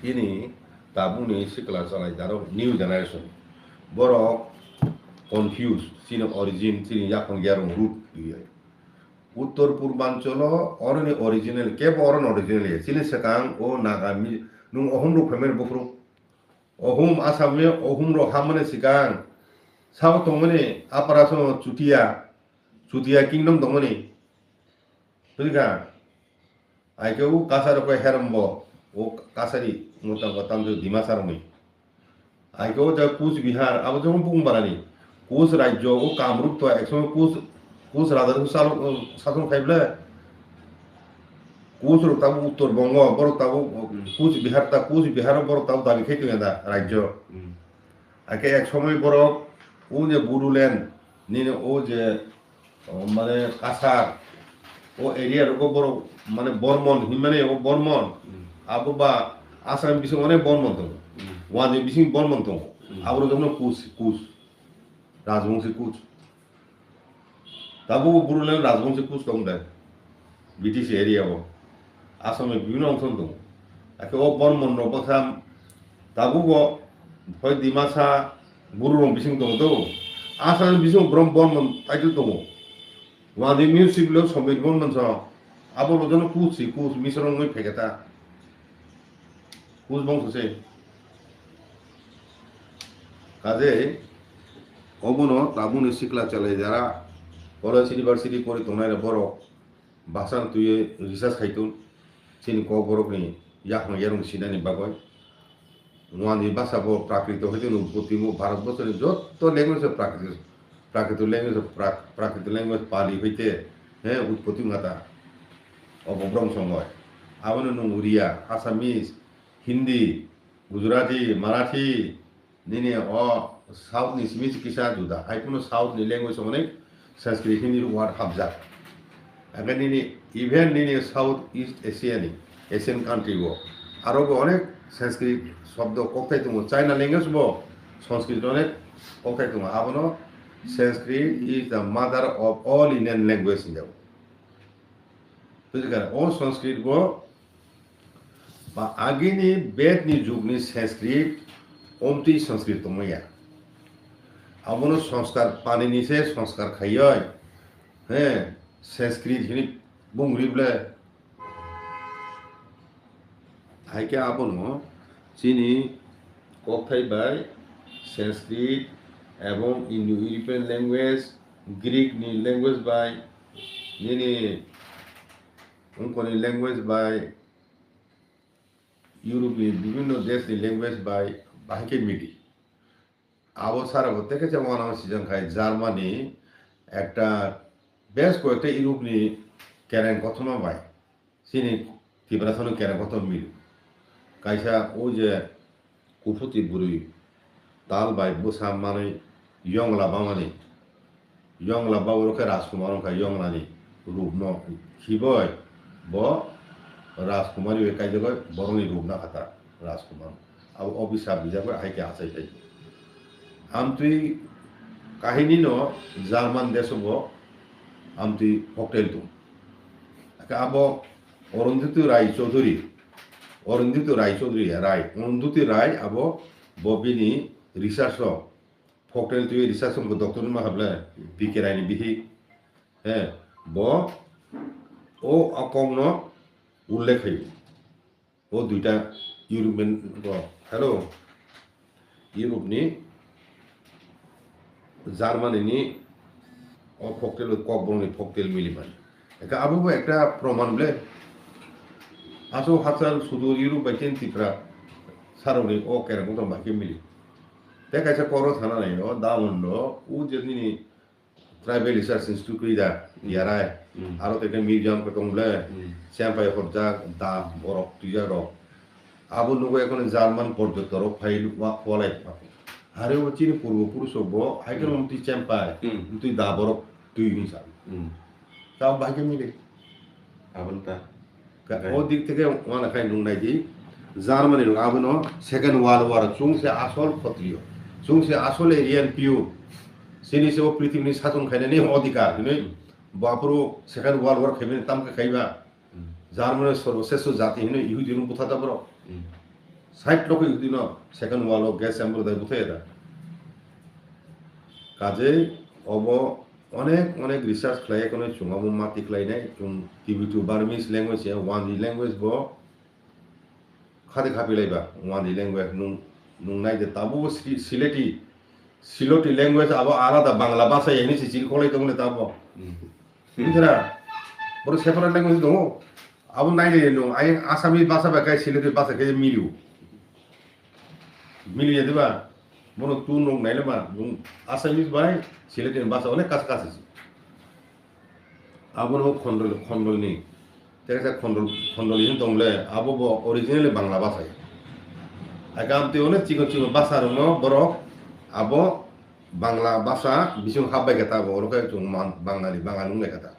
ini tabukni sikla chalai darok new generation. Borok confuse, chini origin, chini yaphang yarung root twiwi. Uttor Purbanchalo oroni original, kebo oroni original ya. Chini swkang o Naga mi-, nung Ohum rok phaimani buphuru. Ohum, Assamni Ohum rok hammani swkang. Sabo tongmani Upper Assam o Chutia, Chutia kingdom tongmani. Buji kha? Aike o Kachar rok bai Herambo, o Kachari, mota mota tamjak Dimasa rokni. Aike o jaga Kuch Bihar, abo jemon Bungbarani. Kuch rajyo, o Kamrup to ek somoy Kuch, Kuch raja rok salo, sason khai ble. Kuch rok tabuk Uttor Bongo, borok tabuk Hmm. Kuch Bihar ta, Kuch Bihar o borok tabuk dabi khai tongya da rajyo. Hmm. Aike ek somoy borok o je Bodoland, nini o je O, mane Kachar, o area rogo borok, mane Bormon hinmani, o Bormon. Hmm. Abo ba Assam bising onek Bormon tongo. Hmm. Wanjwi bising Bormon tongo. Hmm. Abo rok jokhno Kuch, Kuch, Rajbongsi Kuch. Tabuk Bodoland Rajbongsi Kuch tong de, B T C area o. Assam ni bibhinno ongkhorong tongo. Akhe o Bormon rok baksa tabuk o hoi Dimasa Bru rok bising tongo to. Assam ni bising brom Bormon title tongo. Wadi music lo Somir Bormon so. Abo rok jokhno Kuch si Kuch Misra wngwi phaikha ta. Kuch bongso se. Kaje obono tabukni sikla chalai jara college university pori tongnai rok borok basa twiwi research khai tong. Chini kokborokni yakhwng yarwng sinani bagwi. Wani basa bo Prakrito hai kheno utpotimo Bharat borsoni joto language o Prakrito, Prakrito language o Prak-, Prakrito language Pali hoite, he, utpoti wngkha ta. Obo brom songoi. Abono nwng Oriya, Assamese, Hindi, Gujarati, Marathi, nini o South ni simi se kisa juda. Hai phano South ni language onek Sanskrit Hindi word hapjak. Age nini even nini South East Asia ni, Asian country o aro bo onek Sanskrit shobdo kokthai tongo. China language bo Sanskrit onek kokthai tongo. Abono Sanskrit is the mother of all Indian language hinjago. Bujikha, o Sanskrit bo ba agini Ved ni jug ni Sanskrit, omtwi Sanskrit tongmaya. Abono Sanskar Panini se Sanskar khaiyoi. He, Sanskrit hini bung rible. Hai khe abono chini kokthai bai Sanskrit ebong Indo-European language, Greek ni language bai, nini wngkoni language bai, Europe ni bibhinno desh ni language bai bahai khe mili. Abo sara bo tei kaisa uanama sijang khai Germany ekta bes koyekta Europe ni kereng kothoma bai chini Tiprasa no kereng kothoma mili. Kaisa o je kuphuti bwrwi tal bai bwsa manwi yongla bamani. Yongla ba oro khe Rajkumar wngkha, yonglani rupno khiboi bo Rajkumar bai kaijagoi borokni rupna kha ta Rajkumar. Abo officer bijagoi hai khe achai phai. Amtwi kahini no German deso bo amtwi folktale tong. Khe abo Arundhati Rai Chaudhury, Arundhati Rai Chaudhury, Rai, Arundhati Rai abo bo bini research o folktale twi research wngkha doctor wngma hablai, P K Rai ni bihik. He, bo o, o kokno ullekh khaio. O duita European rok, hello, Europe ni, Germany ni o folktale kokborok ni folktale mili mani. Ekha abo bo ekta proman ble. Aso hachal sudur Europe bai chen Tipra saroni o kereng kotor bai khe mili. Tei kaisa koro sana nai o Damondo, o je nini Tribal Research Institute kwi da, Hmm. Yarai. Hmm. Aro tei museum khe tong ble, Hmm. Chempai horjak, da, borok twijak rok. Abo nugo ekhono German porjotok rok phai wa khwalai. Are o chini purbo purush rok bo, hai khe Hmm. mtwi Chempai, Hmm. mtwi da borok twi hwnsa. Hmm. Ta bahai khe mili. Aboni ta. Ka-, Right. O dik theke uana khai nung nai di, Germany rok abono Second World War chwng se asol khotrio, chwng se asol Aryan pure, chini se o prithibini sachon khainani odhikar hinwi, Hmm. bo aphuru Second World War khaimani tamkhe khaiba, Hmm. Germany sorbo sresto jati hinwi Ihudi rok butha da borok. Hmm. Sait loko Ihudi no Second World War gas chamber dai buthai da. Kajei obo onek onek research khlai, ekono chwng abo mati khlainai, chwng Tibeto Burmese language ya, Wanzi language bo khadi khapi laiba, Wanzi language nung, nung nai de tabo bo Si-, Sileti, Siloti language abo alada Bangla bhasha ya hinwi se chiri kholai tongole tabo. Hmm. Bujra, boro separate language tongo, abo nai de nung, ai Assamese bhasha bai kai Sileti bhasha kai milio. Mili ya diba? Bono tu nok naile ma, bung Assamese bai Sileti ni basa onek kasa kasa se. Abono khondol, khondol ni. Tei kaisa khondol, khondol ni tong le, abo bo originally Bangla basa. Agam tei onek chikon chikon basa rok no borok abo Bangla basa bising hap bai khe ta bo, oro khe chung man, Bangali, Bangali wng lai khe ta.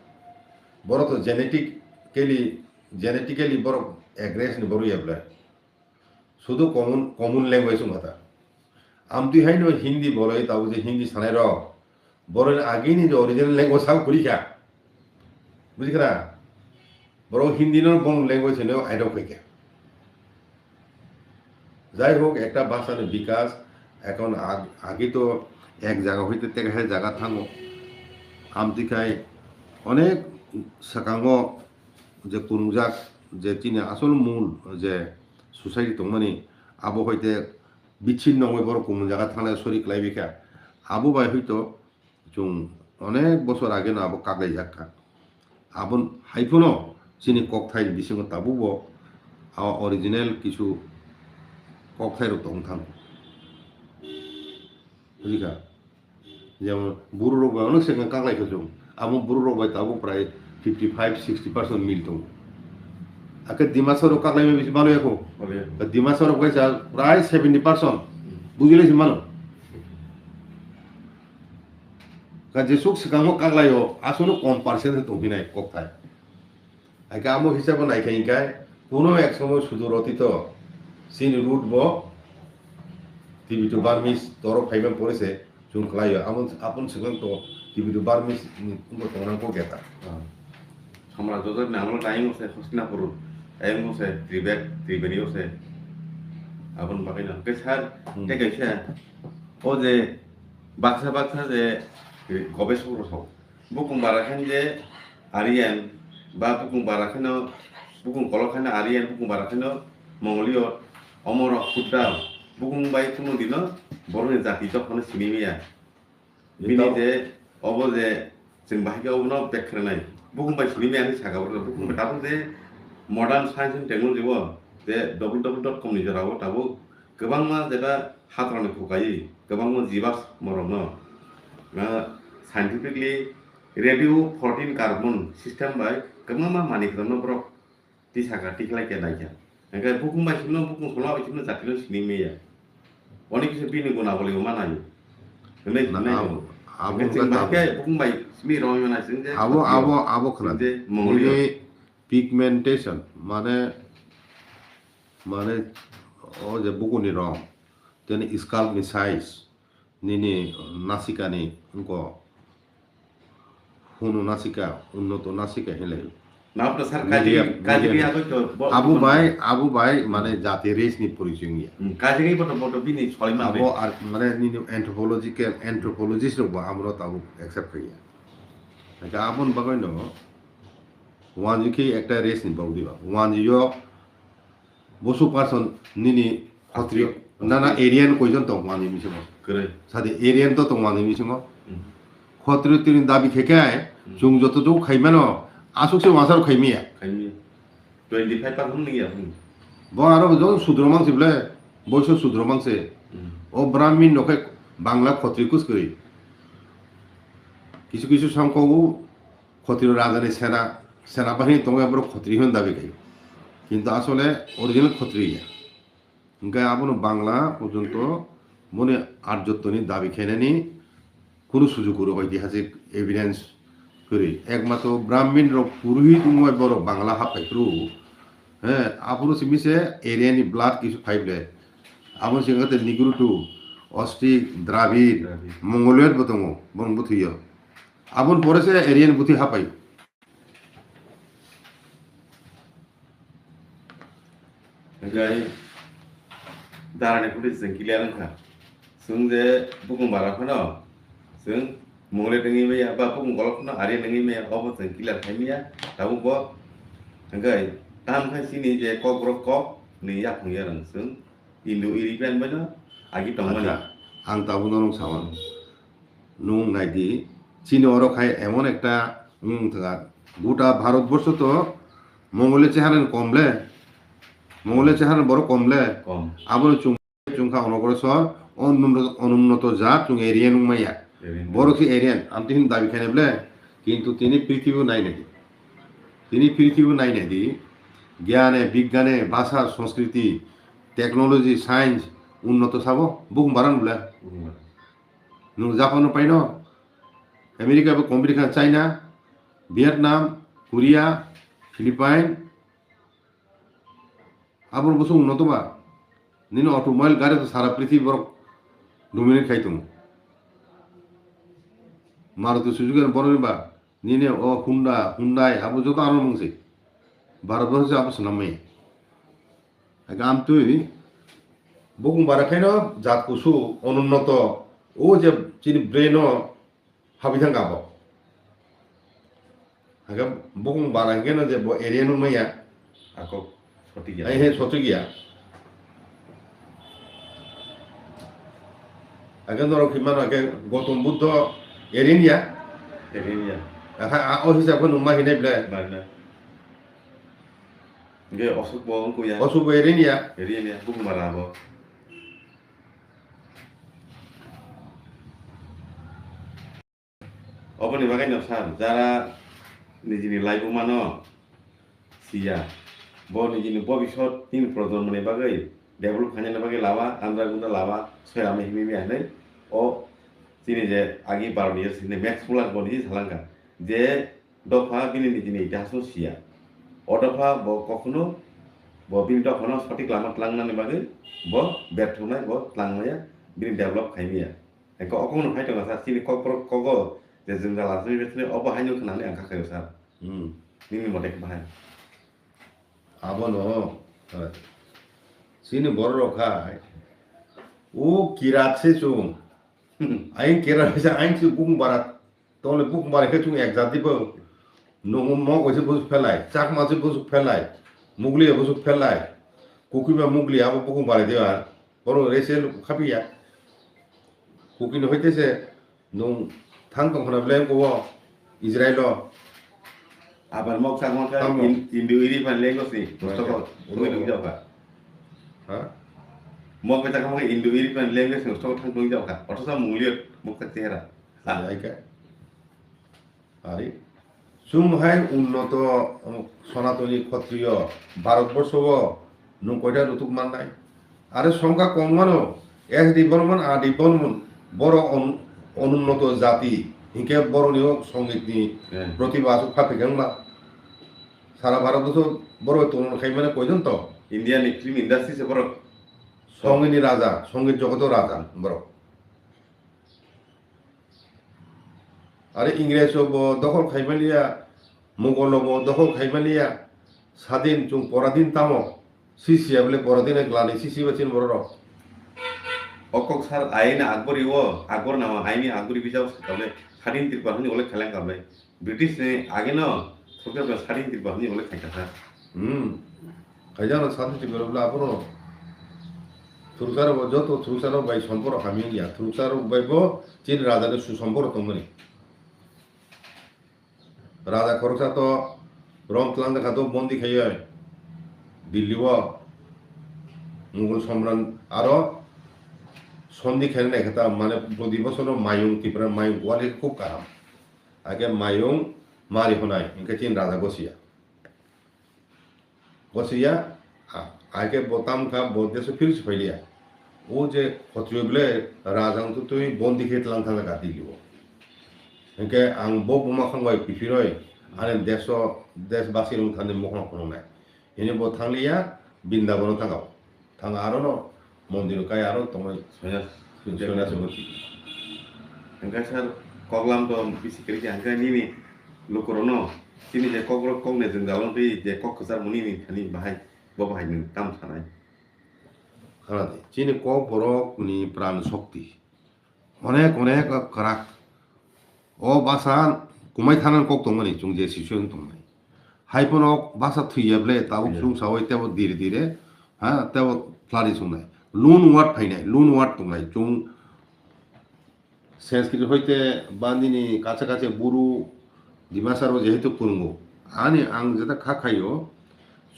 Borok to genetically, genetically borok aggress ni borok ya ble. Sudu common, common language wngkha ta. Amtwi haino Hindi bolai tabo je Hindi sanai rok. Boroni agini je original language sabo kwrwi kha. Bujikha na? Borok Hindi no bong language hino aidok khaikha. Jai hok, ekta bhasha ni bikas ekhon ag-, agi to ek jaga hoite teke hai jaga thango. Amtwi khai onek swkango je kwrwngjak je chini asol mul je society tongmani abo hoite bichinno wngwi borok kumun jaga thanglai sori kwlaiwi kha. Abo bai hoito chwng onek bosor age no abo kaklaijak kha. Abon hai phano chini kokthai bisingo tabukbo a original kisu kokthai rok tong thang. Bujikha? Jemon buru rok bai onek second kaklai kha chwng. Abo buru rok bai tabuk prai fifty five, sixty percent mil tongo. Ake Dimasa rok kaklai bai bisi mano yakho. Obe. Dimasa rok bai sa prai seventy percent. Bujilai si mano. Ka jesuk swkango kaklaio, aswkno kom percent se tongphinai kokthai. Haikhe amo hisabo naikha hinkhe, kuno ek somoy sudur otito chini root bo Tibeto Burmese toro phaiman pore se chwng khlaio. Amo, apon swkang to Tibeto Burmese ni wngbo tongnang kok eta. Samra jojak ni amolo ayung se Hostinapur, ayung se Tibet, Tibet yo se. Abon bagwi no. Khe sir, Hmm. tei kaisa, o je baksa baksa je gobesok rok, bukung bara khe je Aryan, ba bukung bara khe no, bukung kolok khe no Aryan, bukung bara khe no Mongoliyo, omo rok Buddha, bukung bai kunu dino borok ni jati jokhon sini maya. Bini Ito- je, obo je, chwng bahai khe obono bek khwrwnai. Bukung bai sini maya hinwi sakha borok, bukung bai tabuk je modern science and technology o je double double dot com ni jora o tabuk kwbangma jeta hatrok ni kukai, kwbangma jibas morok no, ah, scientifically radio fourteen carbon system bai kwbangma manwi khwrwngno borok tisa kha, tikhlai khe naikha. Hingkhe bukung bai sino, bukung solo bai sino jatino sini maya. Oni kisa bini guna boli ma nayo. Hwnwi Na, hwnwi abo, no. Abo Hingkhe chwng hwnba bahai khe bukung bai simi rong yo na sing je abo, khotio. Abo, abo khna. Sing je mongolio. Nini pigmentation, mane, mane, o je bukuni rong, teni scalp ni size, nini nasikani wngkho hunu nasika, unnoto nasika hinlai. Nabto sir, medium, kajri, kajri medium. Abo to bo-, Abo bo-, bai, abo bai, mane jati race ni porichoi wngya. Hmm, kajri bo to, bo to bini solima Abo bai. Ar mane nini anthropological, anthropologist rok bo amoro tabuk accept khlaiya. Hingkhe aboni bagwi no wanjwi khe ekta race ni borok diba. Wanjwi o Bosu person nini khotri, nana Aryan koijon tong mani bisingo. Kwrwi. Sadi Aryan to tong mani bisingo. Hmm. Khotri tini dabi khe khe, Hmm. chwng joto jok khaimano, asuk se wansaro khaimiya. Khaimiya. Twenty five percent nung ya, hmm. Bo aro bo jong sudro mangse ble, boiso sudro mangse. Hmm. O Brahmin no khe Bangla khotri kus kwrwi. Kisu kisu sangkogo Khotri rajani sena, sena bahini tongo, borok khotri hwn dabi khai. Kintu asole original khotri ya. Hingke abono Bangla porjonto boni arjottoni dabi khainani kunu sujuk kwrwi, oitihasik evidence kwrwi. Ekmatro Brahmin rok purohit wngwi borok Bangla happai phuru, he, aphuru simi se Aryan ni blood kisu phai ble. Abo singkhe Nigrutu, Ostrik, Dravid, Dravid. Mongoloid bo tongo, borok bwthwio. Aboni pore se Aryan buthi hapai. Hingke darani phuti chwng clear wngkha. Chwng je bukung bara phano chwng Mongoloi wngwi maya, ba bukung golok phano Aryan wngwi maya, obo chwng clear khai maya. Tabuk bo hingke tam khai chini je Kokborok kok ni yaphang yarang chwng Indo-European bai no agi tongmani. Acha, ang tabuk norok sawan. Nwng nai di, chini oro khai emon ekta wng thwkha, gota Bharat borsho to Mongoloi cheharani kom le, Mongoloi cheharani borok kom le, Kom. Aboni chwng, chwng kha onogrosor, onunno-, onunnoto jat chwng Aryan wng maya. Aryan. Borok se Aryan, amtwi hwn dabi khainai ble, kintu tini prithibi nai nai di. Tini prithibi nai nai di, gyane, bigyane, bhasha, sanskriti, technology, science, unnoto sabo, bukung baran ble. Bukung baran. Nwng Japan no paino, America bo company kha China, Vietnam, Korea, Philippine, aboni bosong no toba. Nini automobile gari to sara prithibi borok Dominate khai tongo. Maruti Suzuki ni borok ni ba, nini o Honda, Hyundai, abo joto aro mung se. Bharat borok se abo swnam maya. Hake amtwi bukung bara khaino jat kusu onunnoto, o je chini brain o habwi thangkha abo. Hake bukung bara hingkhe no je bo area no maya. Ako sotik ya. Ai he sotik ya. Hake norok himano hake Gautam Buddha area ni ya. Area ni ya. Aka a o hisab ko nungma hinai ble. Bana. Ge osuk bo ongko ya. Osuk bo area ni ya. Area ni ya. Bukung bara abo. Oboni bagwi no sir, jara nijini laibuma no siya, bo nijini bobisot tini projonmoni bagwi develop khainani bagwi lawa, andra gunda lawa, soyama himi mi hinwi o chini je agi Bharat ni sini Max Planck bo niji salangkha je dopha bini nijini itihas no siya. O dopha bo kokno bo bini dopha no sotik lama tlangnani bagwi bo berthoknai bo tlangmaya bini develop khaimaya. Hingke o kokno phai tongo sa, chini kokborok kogo je jwngjal aswk bethani obo haino khwnani ang kha khayo sa. Hmm. Nini mote khe bahai. Abono, eh, chini borok rok khai, o kirat se chwng. Ayang kirat se ayang se bukung barat. Tole bukung barat khe chwng ek jati bo. Nung mok bai se busuk phelai, chakma se busuk phelai, mugliya busuk phelai, kuki ba mugliya abo bukung barat de ar. Borok rese khapia. Kuki no hoite se nung thang tong khna belai ko Israel o. Abar mok chak mok Tamo. In-, Indo European language ni. Right. Gusto ko, Right. Tumi nung jauh ka. Ha? Mok bai chak mok Indo European language ni gusto ko thang tong jauh ka. Oto sa mungli mok chak chehra. Ha. Ai ka. Ari, chwng hai unnoto, um, Sonatoni Khotriyo Bharatborsho o nwng koita nutuk mannai? Are songkha kongmano, S D Burman, R D Burman, borok on-, onunnoto jati, hinkhe borokni o songitni Hmm. protibha aswk pha phikhe wngma? Sara Bharatborsho borok tongmani khaimani koijon to? India ni film industry se borok. Songitni raja, songit jogoto raja borok. Are Ingrejo bo dokhol khaimaliya, Mogolo bo dokhol khaimaliya, sadin chwng poradin tamo, sisiya bole poradin glani sisi ba chini borok rok. O kok sar aina Akbori o, Akbor nama aini Akbori bijao sakale, sadin Tripura hani ole kheleng kabai. British ni age no, sorkar ba sadin Tripura hani ole khaikha sa. Hmm. Khaijano sati twi borok bla abono. Thuruksa rok bo joto thuruksa rok bai somporo hamya wngya. Thuruksa rok bai bo chini raja ni susomporo tongmani. Raja khoroksa to rom tlang kha to bondi khaiya. Delhi o Mughal Samrat aro sondi khaina nai kha ta mane proti bosor no mayung Tripura mayung wali khub kaham. Age mayung mari honai hingke chini raja gosiya. Gosiya, a-, aike bo tam kha, bo deso phil se phailiya. O je khotrio bele raja wngtwi twi bondi khe tlang thang kha Delhi o. Hingke ang bo buma khang bai kiphiroi, ani deso, desbasi rok thani mokhang phunuknai. Hini bo thangliya, Brindabono thangao. Thang arono, Mondir kai aro tongwi Sonya. Sonya se bwtwi. Hingke sir, koklam to bisi kwrwi khe, hingke nini lukurokno chini je kokborok kokni jwngjal wngtwi je kok kwchar mwnwi ni thani bahai, bo bahai nwng tamo sanai? Khana di, chini kokborok ni pran shokti. Onek, onek kwrak. O basa kumai thanani kok tongmani, chwng je situation tongnai. Hai phano basa thwiya ble, tabuk Thwiya. Chwng sawi tebo dire dire, ha, tebo phlari chwngnai. Loan word phainai, loan word tongnai. Chwng Sanskrit hoite bandini kacha kacha Buru, Dimasa rok jehetu phwrwngo. Ani ang jeta kha khaio,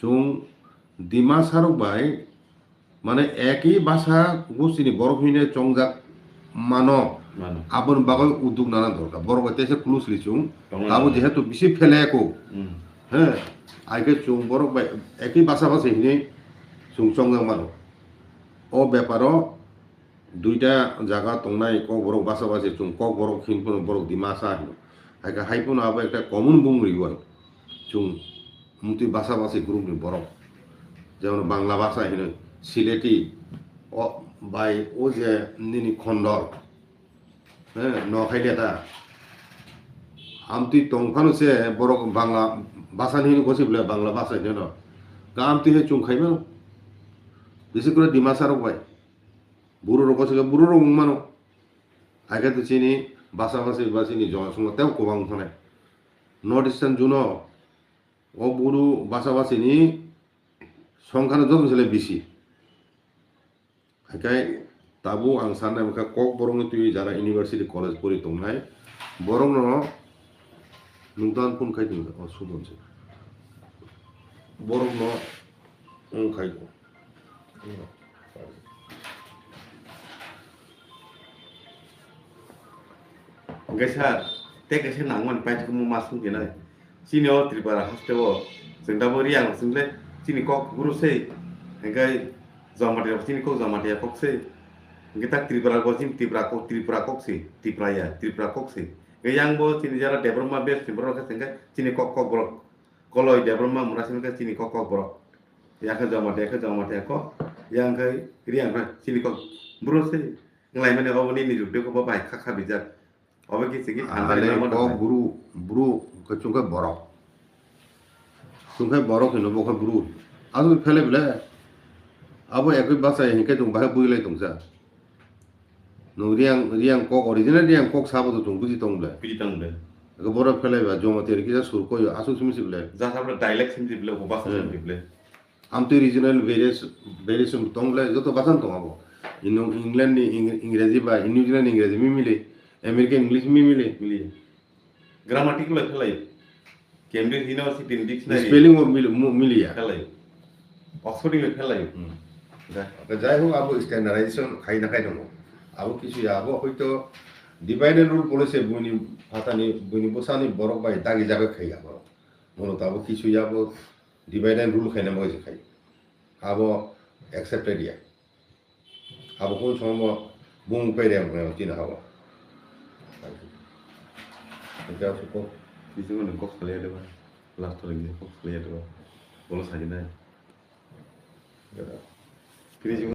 chwng Dimasa rok bai Mane, eki basa gustini borok hine chongjak mano, Mano. Aboni bagwi uduk nana dorkar. Borok bai teisa closely chwng, Tongna abo nana. Jehetu bisi phele ko. Hmm. He, aike chwng borok bai eki basa basa hine chwng chongjak mano. O beparo duita jaga tongnai, Kokborok basa basi chwng Kokborok hin phano borok Dimasa hino. Aike hai phano abo ekta common bumung riwai. Chwng mutwi basa basi group ni borok. Jemon Bangla basa hino Sileti, O bai, o je nini khondor, eh, no khai le ta. Amtwi tong phano se borok Bangla basa ni gosi bole Bangla basa ni no. Ka amtwi he chung khai mano. Bisi kore Dimasa rok bai. Buru rok gosi buru rok wng mano. Haikhe to chini basa basi ba chini jonosongkha tei kwbang wng thangkhe. North Eastern Zone o, o buru basa basi ni songkha no joto se le bisi. Haikhe tabuk ang sanai mankha Kokborok ni twi jara university college pori tongnai. Borok no nwng tan phone khai tong o Suman se. Borok no wng khai. Hwnkhe sir, tei kaisa nangmani paithago ma song khe nai. Chini o Tripura haste o chwng tabuk Reang rok chwng le chini kok buro se, hwnkhe Jamatia rok chini kok Jamatia kok se. Hwnkhe tak Tripura bo chini Tripura kok, Tripura kok se, Tripura ya, Tripura kok se. Hwnkhe yang bo chini jara Debbarma base ni borok khe chwng khe chini kok, kok borok. Koloi Debbarma mura simi khe chini kok, kok borok. Ya khe Jamatia, ya khe Jamatia kok, yang khe Reang khe chini kok buro se. Wnglaimani obo nini jukde kok bo bai kha kha bijak. Obo khe chini Ah, phandari ale nangma kok dai. Bru, bru khe chwng khe borok. Chwng khe borok hino bo khe bru. Aswk phele bele. Abo ekoi bachai hinkhe chwng bahai bui lai tongsa. Nwng Reang, Reang kok, original Reang kok sabo to chwng buji tong bele. Buji tong bele. Ego borok phele ba Jamatia kisa sur koyo, aswk simi si bele. Jasa bele dialect simi si bele, obo basa Hmm. simi si bele. Amtwi regional variation, variation tong le, joto bachano tong abo. Ino England ni Eng-, Ingreji ba New Zealand Ingreji mi mili, American English mi mili. Mili. Grammatical le phelai. Cambridge University ni dictionary. Spelling o mili, mu-, miliya. Phelai. Oxford ni phelai. Hmm. Da. Jai hok, abo standardization khai na khai tongo. Abo kisu ya, abo hoito divide and rule policy buini phatani, buini bwsani borok bai dagi jaga khai ya borok. Mono to abo kisu ya, abo divide and rule khaina bagwi se khai. Abo accepted ya. Abo kung song bo bung pere ang kung chini habo. Ita suko. Bisingo nung kok salai deba. Last ring kok salai deba. Bolo sajina. Finish.